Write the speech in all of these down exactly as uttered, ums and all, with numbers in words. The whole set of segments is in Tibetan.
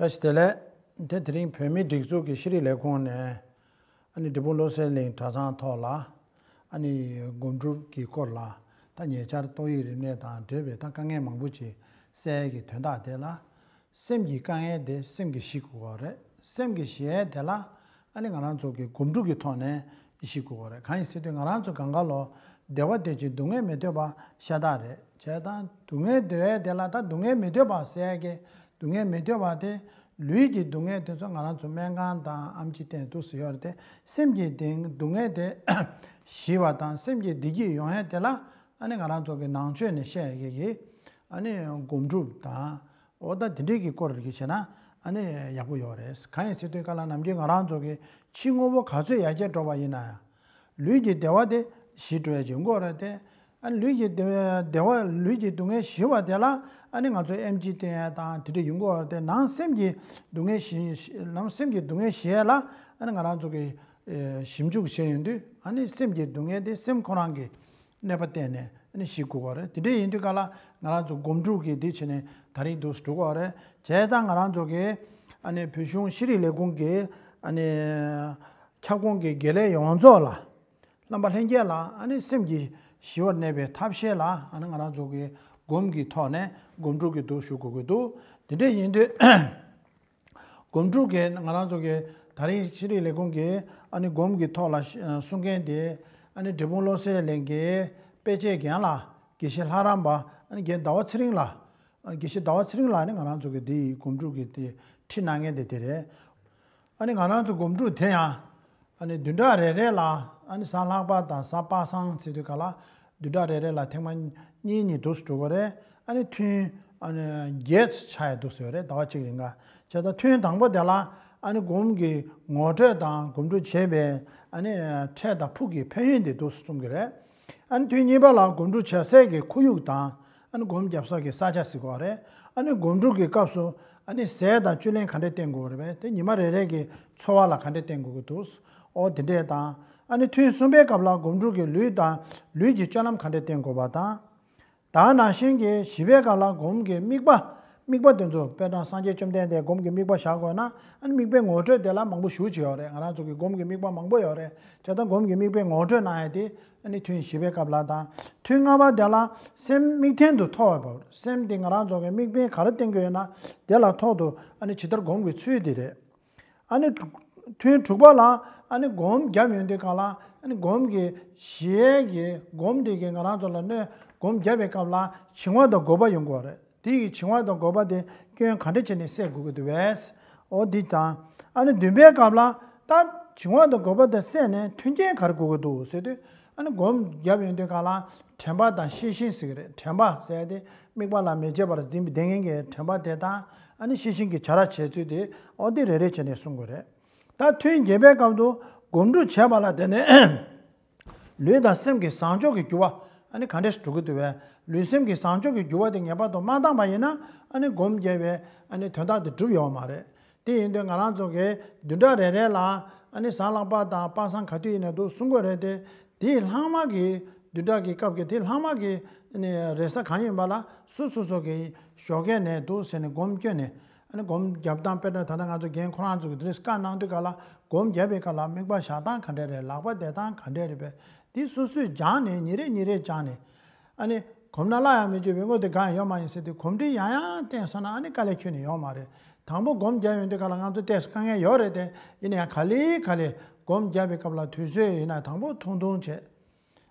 བཀྲ་ཤིས་བདེ་ལེགས། དེ་དེ་རིང་བོད་མིའི་སྒྲིག་འཛུགས་ཀྱི་ཤེས་རིག་ལས་ཁུངས་ནས་ཨ་ནི་འབྲས་སྤུངས་བློ་གསལ་གླིང་གྲྭ་ཚང་ཐོག་ལ་ཨ་ནི་སྒོམ་སྒྲུབ་ཀྱི་སྐོར་ལ་ད་ཉེ་ཆར་ཏོག་དབྱིབས་རིམས་ནད་དང་འབྲེལ་བའི་ད་དཀའ་ངལ་མང་པོ་ཅིག་སེལ་ཡས་ཀྱི་དོན་དག་དེ་ལ། སེམས་ཀྱི་དཀའ་ངལ་དེ་སེམས་ཀྱིས་ཞི་དགོས་པ་རེད། སེམས་ཀྱིས་ཞི་ཡས་དེ་ལ་ཨ་ནི་ང་རང་ཚོ་གི་སྒོམ་སྒྲུབ་ཀྱི་ཐོག་ནས་ཞི་དགོས་པ་རེད། གང་ཡིན་ཟེར་དུས་ང་རང་ཚོ་གང་ག་ལོ་བདེ་བ་འདོད་ཅིང་སྡུག་བསྔལ་མི་འདོད་པ་ཤ་སྟག་རེད། བྱས་ཙང་སྡུག་བསྔལ་འདོད་ཡས་དེ་ལ་ད་སྡུག་བསྔལ་མི་འདོད་པ་ཟེར་ཡས་ཀྱི་སྡུག་བསྔལ་མི་འདོད་པ་དེ། ལུས་ཀྱི་སྡུག་བསྔལ་དེ་ཚོ་ང་རང་ཚོ་སྨན་ཁང་དང་ཨེམ་ཆི་བསྟེན་འདུག་ཟེར་ཡོད་རེད་དེ། སེམས་ཀྱི་སྡུག་བསྔལ་དེ་ཞི་བ་དང་སེམས་ཀྱི་བདེ་སྐྱིད་ཡོང་ཡས་དེ་ལ་ཨ་ནི་ང་རང་ཚོ་གི་ནང་ཆོས་ནས་བཤད་ཡས་ཀྱི་ཨ་ནི་སྒོམ་སྒྲུབ་དང་། འོ་ད་དེ་འདྲའི་གི་སྐོར་རེ་བྱས་ན་ཨ་ནི་ཡག་པོ་ཡོད་རེད། གང་ཡིན་ཟེར་དུས་ག་ལ་ནམ་རྒྱུན་ང་རང་ཚོ་གི་ཕྱི་དངོས་པོ་ག་ཚོད་ཡར་རྒྱས་འགྲོ་བ་ཡིན་ན་ཡང་། ལུས་ཀྱི་བདེ་བ་དེ་ཞི་འགྲོ་ཡ་ཅིག་ཡོང་གི་ཡོད་རེད་དེ། ཨ་ནི་ལུས་ཀྱི་བདེ་བ་བདེ་བ་ལུས་ཀྱི་སྡུག་བསྔལ་ཞི་བ་དེ་ལ་ཨ་ནི་ང་ཚོ་ཨེམ་ཆི་བསྟེན་ཡ་དང་དེ་འདྲ་ཡོང་གི་ཡོད་རེད་དེ། ནང་སེམས་ཀྱི་སྡུག་བསྔལ་ཞི་ནང་སེམས་ཀྱི་སྡུག་བསྔལ་ཞི་ཡ་ལ་ཨ་ནི་ང་རང་ཚོ་གི་ཞིབ་འཇུག་བྱས་ཡོང་དུས་ཨ་ནི་སེམས་ཀྱི་སྡུག་བསྔལ་དེ་སེམས་ཁོ་རང་གི་གནས་པ་བསྟན་ནས་ཨ་ནི་ཞི་དགོས་པ་རེད། དེ་འདྲ་ཡིན་དུས་ག་ལ་ང་རང་ཚོ་སྒོམ་སྒྲུབ་ཀྱི་འདི་བྱས་ནས་ད་རིང་འདུག་འགྲོ་གི་ཡོད་རེད། བྱས་ཙང་ང་རང་ཚོ་གི་ཨ་ནི་བོད་གཞུང་ཤེས་རིག་ལས་ཁུངས་ཀྱི་ཨ་ནི་ཁྱབ་ཁོངས་ཀྱི་དགེ་ལས་ཡོངས་རྫོགས་ལ་རྣམ་པ་ལྷན་རྒྱས་ལ་ཨ་ནི་སེམས་ཀྱི་ཞི་བར་གནས་པའི་ཐབས་ཤེས་ལ་ཨ་ནི་ང་རང་ཚོ་གི་སྒོམ་གྱི་ཐོག་ནས་སྒོམ་སྒྲུབ་ཀྱི་འདུག་ཞུ་དགོས་ཀྱི་འདུག་དེ་འདྲ་ཡིན་དུས། སྒོམ་སྒྲུབ་ཀྱི་ང་རང་ཚོ་གི་ད་རིང་ཤེས་རིག་ལས་ཁུངས་ཀྱི་ཨ་ནི་སྒོམ་གྱི་ཐོག་ལ་གསུང་མཁན་དེ་ཨ་ནི་འབྲས་སྤུངས་བློ་གསལ་གླིང་གི་དཔེ་ཆའི་རྒན་ལགས་དགེ་བཤེས་ལྷ་རམས་པ་ཨ་ནི་རྒན་ཟླ་བ་ཚེ་རིང་ལགས། ཨ་ནི་དགེ་བཤེས་ཟླ་བ་ཚེ་རིང་ལགས་ནི་ང་རང་ཚོ་གི་འདི་ཡི་སྒོམ་སྒྲུབ་ཀྱི་དེ་ཁྲིད་གནང་མཁན་དེ་དེ་རེད། ཨ་ནི་ང་རང་ཚོ་སྒོམ་སྒྲུབ་དེ་ཡང་ཨ་ནི་བདུན་ཕྲག་རེ་རེ་ལ་ཨ་ནི་གཟའ་ལྷག་པ་དང་གཟའ་པ་སངས་ཚེས་དུས་ག་ལ་བདུན་ཕྲག་རེ་རེ་ལ་ཐེངས་མ་གཉིས་གཉིས་འདུག་སེ་འགྲོ་གི་རེད། ཨ་ནི་ཐུན་ཨ་ནི་བརྒྱད་ཆགས་ཡ་འདུག་སེ་ཡོད་རེད། ཟླ་བ་གཅིག་རིང་ག་བྱས་ཙང་ཐུན་དང་པོ་དེ་ལ་ཨ་ནི་སྒོམ་གྱི་ངོ་སྤྲོད་དང་སྒོམ་སྒྲུབ་བྱེད་པའི་ཨ་ནི་འཕྲལ་དང་ཕུགས་ཀྱི་ཕན་ཡོན་དེ་འདུག་སེ་གསུང་གི་རེད། ཨ་ནི་ཐུན་གཉིས་པ་ལ་སྒོམ་སྒྲུབ་བྱེད་སའི་གི་ཁོར་ཡུག་དང་། ཨ་ནི་སྒོམ་རྒྱབ་ས་གི་ས་ཆ་ཟེར་གོ་རེད། ཨ་ནི་སྒོམ་སྒྲུབ་ཀྱི་སྐབས་སུ་ཨ་ནི་ཟས་དང་བཅུད་ལེན་ག་འདྲས་བསྟེན་དགོས་རེད་པས། དེ་ཉི་མ་རེ་རེ་གི་འཚོ་བ་ལ་ག་འདྲས་བསྟེན་དགོས་ཀྱི་འདུག་འོ་དེ་འདྲས་དང་། ཨ་ནི་ཐུན་གསུམ་པའི་སྐབས་ལ་སྒོམ་སྒྲུབ་ཀྱི་ལུས་དང་ལུས་ཀྱི་སྤྱོད་ལམ་ག་འདྲས་བསྟེན་དགོས་པ་དང་། ད་ནང་བཞིན་གྱི་བཞི་པའི་སྐབས་ལ་སྒོམ་གྱི་དམིགས་པ། དམིགས་པ་དེ་ཚོ་དཔེར་ན་སངས་རྒྱས་བཅོམ་ལྡན་འདས་སྒོམ་གྱི་དམིགས་པ་བཞག་དགོས་ན་ཨ་ནི་དམིགས་པའི་ངོ་སྤྲོད་དེ་ལ་མང་པོ་ཞེ་ཅིག་ཡོད་རེད། ང་རང་ཚོ་གི་སྒོམ་གྱི་དམིགས་པ་མང་པོ་ཡོད་རེད། བྱས་ཙང་སྒོམ་གྱི་དམིགས་པའི་ངོ་སྤྲོད་གནང་ཡ་དེ་ཨ་ནི་ཐུན་བཞི་པའི་སྐབས་ལ་དང་། ཐུན་ལྔ་པ་དེ་ལ་སེམས་དམིགས་རྟེན་དུ་ཐོགས་པ། སེམས་དེ་ང་རང་ཚོ་གི་དམིགས་རྟེན་ག་རེ་བསྟེན་དགོས་ཡོད་ན་དེ་ལ་ཐོགས་ཏེ་ཨ་ནི་ཇི་ལྟར་སྒོམ་གྱི་ཚུལ་དེ་རེད། ཨ་ནི་དྲུག་ཐུན་དྲུག་པ་ལ་ཨ་ནི་སྒོམ་བརྒྱབ་ཡོང་དུས་སྒང་ལ་ཨ་ནི་སྒོམ་གྱི་གཞི་ཡས་ཀྱི་སྒོམ་དེ་གིས་ང་རང་ཚོ་ལ་གནོད། སྒོམ་བརྒྱབ་པའི་སྐབས་ལ་བྱིང་བ་དང་རྒོད་པ་ཡོང་གི་ཡོད་རེད། དེ་ཡི་བྱིང་བ་དང་རྒོད་པ་དེ་སྐྱོན་ག་འདྲ་བྱས་ནས་སེལ་དགོས་ཀྱི་འདུག་པས། འོ་འདི་དང་། ཨ་ནི་བདུན་པའི་སྐབས་ལ་ད་བྱིང་བ་དང་རྒོད་པ་དེ་བསལ་ནས་མཐུན་རྐྱེན་ག་རེ་དགོས་ཀྱི་འདུག་ཟེར་དུས། ཨ་ནི་སྒོམ་བརྒྱབ་ཡོང་དུས་སྒང་ལ་དྲན་པ་དང་ཤེས་བཞིན་ཟེར་གྱི་རེད། དྲན་པ་ཟེར་ཡ་དེ་དམིགས་པ་ལ་མི་བརྗེད་པར་འཛིན་པའི་བདེན་ངེས་ཀྱི་དྲན་པ་དེ་དང་། ཨ་ནི་ཤེས་བཞིན་གྱི་བྱ་ར་བྱེད་ཚུལ་དེ་འོ་འདི་རེ་རེ་བྱས་ནས་གསུང་དགོས་རེད། ད་ཐུན་བརྒྱད་པའི་སྐབས་སུ་སྒོམ་སྒྲུབ་བྱས་པ་ལ་བརྟེན་ནས་ལུས་དང་སེམས་ཀྱི་བཟང་ཕྱོགས་ཀྱི་འགྱུར་བ་ཨ་ནི་ག་འདྲས་འགྲོ་གི་འདུག་པས། ལུས་སེམས་ཀྱི་བཟང་ཕྱོགས་ཀྱི་འགྱུར་བ་དེ་ངེས་པར་དུ་མ་བཏང་པ་ཡིན་ན་ཨ་ནི་སྒོམ་བརྒྱབ་པའི་ཨ་ནི་དོན་དག་དེ་འགྲུབ་ཡོད་མ་རེད། དེ་ཡིན་དུས་ང་རང་ཚོ་གིས་བདུན་ཕྲག་རེ་རེ་ལ་ཨ་ནི་གཟའ་ལྷག་པ་དང་པ་སངས་ག་དུས་ཡིན་ནའི་འདུག་གསུང་གི་རེད་དེ། དེའི་ལྷག་མ་གི་བདུན་ཕྲག་གི་སྐབས་ཀྱི་དེའི་ལྷག་མ་གི་ཨ་ནི་རེས་གཟའ་གང་ཡིན་པ་ལ་སོ་སོ་སོ་གི་ཞོགས་ཀས་ནས་འདུག་ཟེར་ནས་སྒོམ་སྐྱོན་ནས། ཨ་ནི་སྒོམ་རྒྱབ་སྟངས་དཔེར་ན་ད་ལྟ་ང་ཚོ་རྒན་ཁོ་རང་ཚོ་གི་དེ་རིང་བཀའ་གནང་དུས་སྒང་ལ་སྒོམ་རྒྱབ་པའི་སྐབས་ལ་དམིགས་པ་བཞག་སྟངས་ག་འདྲས་རེད། ལག་པ་བསྡད་སྟངས་ག་འདྲས་རེད་པས། དེ་སོ་སོས་སྦྱངས་ནས་ཉིན་རེ་ཉིན་རེ་སྦྱངས་ནས། ཨ་ནི་གོམས་ན་སླར་ཡང་མི་འགྱུར་བའི་དངོས་དེ་གང་ཡང་ཡོད་མ་ཡིན་ཟེར་དུས་གོམས་འདྲིས་ཡང་ཡང་བསྟེན་སོང་ན་ཨ་ནི་དཀའ་ལས་ཁྱོན་ནས་ཡོད་མ་རེད། དང་པོ་སྒོམ་རྒྱབ་ཡོང་དུས་སྒང་ལ་ང་ཚོ་ཏོག་ཙམ་དཀའ་ངལ་ཡོད་རེད་དེ། ཡིན་ན་ཡང་ག་ལེ་ག་ལེ་སྒོམ་རྒྱབ་པའི་སྐབས་ལ་དུས་ཚོད་ཡིན་ན་དང་པོ་ཐུང་ཐུང་བྱས།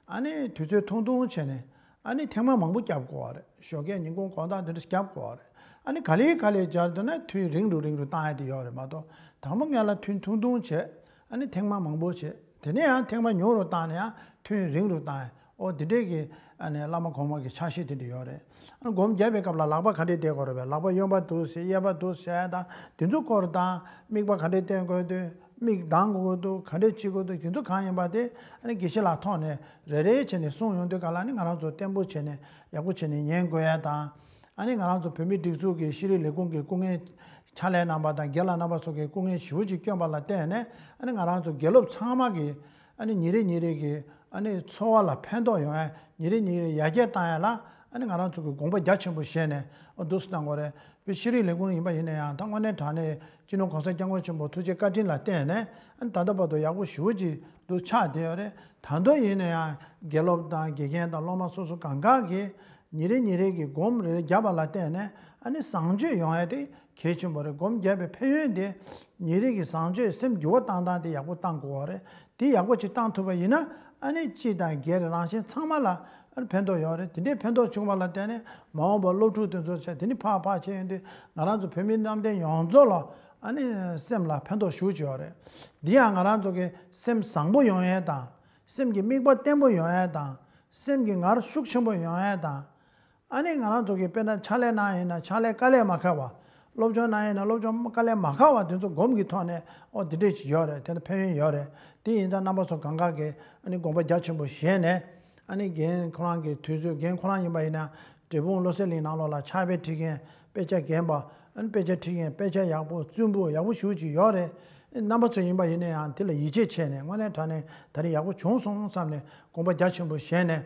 ཨ་ནི་དུས་ཚོད་ཐུང་ཐུང་བྱས་ནས་ཨ་ནི་ཐེངས་མ་མང་པོ་རྒྱབ་དགོས་པ་རེད། ཞོགས་ཀས་ཉིན་གུང་དགོང་དག་དེ་འདྲ་རྒྱབ་དགོས་པ་རེད། ཨ་ནི་ག་ལེ་ག་ལེ་སྦྱར་འདུག་ན་ཐུན་རིང་རུ་རིང་རུ་བཏང་ཡ་དེ་ཡོད་རེད་མ་གཏོགས། དང་པོ་སྔོན་ལ་ཐུན་ཐུང་ཐུང་བྱས། ཨ་ནི་ཐེངས་མ་མང་པོ་བྱས། དེ་ནས་ཡང་ཐེངས་མ་ཉུང་རུ་བཏང་ནས་ཡང་ཐུན་རིང་རུ་བཏང་ཡ། ཨོ་དེ་འདྲས་ཀྱི་ཨ་ནི་བླ་མ་གོང་མ་གི་ཕྱག་བཞེས་དེ་འདྲ་ཡོད་རེད། ཨ་ནི་སྒོམ་རྒྱབ་པའི་སྐབས་ལ་ལག་པ་ག་འདྲས་བསྡད་དགོས་རེད་པས། ལག་པ་གཡོན་པ་འདུག་ཟེར་གཡས་པ་འདུག་ཟེར་དང་དེ་ཚོ་སྐོར་དང་། དམིགས་པ་ག་འདྲས་བསྟན་དགོས་འདུག་མིག་གདངས་དགོས་འདུག་ག་འདྲས་བྱེད་དགོས་འདུག་དེ་ཚོ་གང་ཡིན་པ་དེ་ཨ་ནི་དགེ་བཤེས་ལགས་ཐོག་ནས་རེ་རེ་བྱས་ནས་གསུངས་ཡོང་དུས་ག་ལ་ནི་ང་རང་ཚོ་བརྟན་པོ་བྱས་ནས་ཡག་པོ་བྱས་ནས་ཉན་དགོས་ཡ་དང་། ཨ་ནི་ང་རང་ཚོ་བོད་མིའི་སྒྲིག་འཛུགས་ཀྱི་ཤེས་རིག་ལས་ཁུངས་ཀྱི་སྐུ་ངལ་ཕྱག་ལས་གནང་པ་དང་རྒན་ལགས་རྣམ་པ་ཚོ་གིས་སྐུ་ངལ་ཞེ་པོ་ཅིག་བསྐྱོན་པ་ལ་བརྟེན་ནས་ཨ་ནི་ང་རང་ཚོ་དགེ་སློབ་ཚང་མ་གིས་ཨ་ནི་ཉིན་རེ་ཉིན་རེ་གི་ཨ་ནི་འཚོ་བ་ལ་ཕན་ཐོགས་ཡོང་ཡ། ཉིན་རེ་ཉིན་རེ་ཡར་རྒྱས་བཏང་ཡ་ལ་ཨ་ནི་ང་རང་ཚོ་གིས་དགོངས་པ་རྒྱ་ཆེན་པོ་བཞེས་ནས་ཨ་འདུག་སེ་གནང་དགོས་རེད། བོད་ཤེས་རིག་ལས་ཁུངས་ཡིན་པ་ཡིན་ན་ཡང་ད་དངོས་གནས་དྲང་གནས་སྤྱི་ནོར་༸གོང་ས་༸སྐྱབས་མགོན་ཆེན་པོ་ཐུགས་རྗེ་བཀའ་དྲིན་ལ་བརྟེན་ནས་ཨ་ནི་ད་ལྟ་བར་དུ་ཡག་པོ་ཞེ་པོ་ཅིག་འདུག་ཆགས་བསྡད་ཡོད་རེད། ད་དུང་ཡིན་ན་ཡང་དགེ་སློབ་དང་དགེ་རྒན་དང་སློབ་མ་སོ་སོ་གང་ག་གིས་ཉིན་རེ་ཉིན་རེ་གི་སྒོམ་རེ་རེ་བརྒྱབ་པ་ལ་བརྟེན་ནས་ཨ་ནི་བཟང་སྤྱོད་ཡོང་ཡ་དེ་གལ་ཆེན་པོ་རེད། སྒོམ་བརྒྱབ་པའི་ཕན་ཡོན་དེ་ཉིན་རེ་གི་བཟང་སྤྱོད་སེམས་འགྱུར་བ་བཏང་སྟངས་དེ་ཡག་པོ་བཏང་དགོས་པ་རེད། དེ་ཡག་པོ་ཅིག་བཏང་ཐུབ་པ་ཡིན་ན་ཨ་ནི་སྤྱི་དང་སྒེར་རང་གཞན་ཚང་མ་ལ་ཨ་ནི་ཕན་ཐོགས་ཡོད་རེད། དེ་འདྲའི་ཕན་ཐོགས་བྱུང་བ་ལ་བརྟེན་ནས་མ་འོངས་པར་སློབ་ཕྲུག་དེ་ཚོ་བྱས་དེ་ནི་ཕར་ཕར་བྱས་ཡོང་དུས་ང་རང་ཚོ་བོད་མི་གནམ་བསྟན་ཡོངས་རྫོགས་ལ་ཨ་ནི་སེམས་ལ་ཕན་ཐོགས་ཞེ་པོ་ཅིག་ཡོད་རེད། འདི་ཡང་ང་རང་ཚོ་གི་སེམས་བཟང་པོ་ཡོང་ཡས་དང་། སེམས་ཀྱི་དམིགས་པ་བརྟན་པོ་ཡོང་ཡས་དང་། སེམས་ཀྱི་ངར་ཤུགས་ཆེན་པོ་ཡོང་ཡས་དང་། ཨ་ནི་ང་རང་ཚོ་གི་དཔེར་ན་ཕྱག་ལས་གནང་ཡིན་ན་ཕྱག་ལས་དཀའ་ལས་མ་ཁག་པ། སློབ་སྦྱོང་གནང་ཡིན་ན་སློབ་སྦྱོང་དཀའ་ལས་མ་ཁག་པ་དེ་ཚོ་སྒོམ་གྱི་ཐོག་ནས་ཨོ་འདི་འདྲས་ཅིག་ཡོད་རེད། དེ་ནི་ཕན་ཡོན་ཡོད་རེད། དེ་ཡིན་ཙང་རྣམ་པ་ཚོ་གང་ག་གིས་ཨ་ནི་དགོངས་པ་རྒྱ་ཆེན་པོ་བཞེས་ནས་ཨ་ནི་རྒན་ཁོ་རང་གི་དུས་ཚོད་རྒན་ཁོ་རང་ཡིན་པ་ཡིན་ན་འབྲས་སྤུངས་བློ་གསལ་གླིང་ནང་ལོགས་ལ་ཕྱག་དཔེ་ཁྲིད་མཁན་དཔེ་ཆ་རྒན་པ། ཨ་ནི་དཔེ་ཆ་ཁྲིད་མཁན་དཔེ་ཆ་ཡག་པོ་རྩོམ་པོ་ཡག་པོ་ཞེ་པོ་ཅིག་ཡོད་རེད། རྣམ་པ་ཚོ་ཡིན་པ་ཡིན་ན་ཡང་དེ་ལ་ཡིད་ཆེས་བྱས་ནས་དངོས་གནས་དྲང་གནས་ད་རེས་ཡག་པོ་བྱུང་སོང་བསམ་ནས་དགོངས་པ་རྒྱ་ཆེན་པོ་བཞེས་ནས།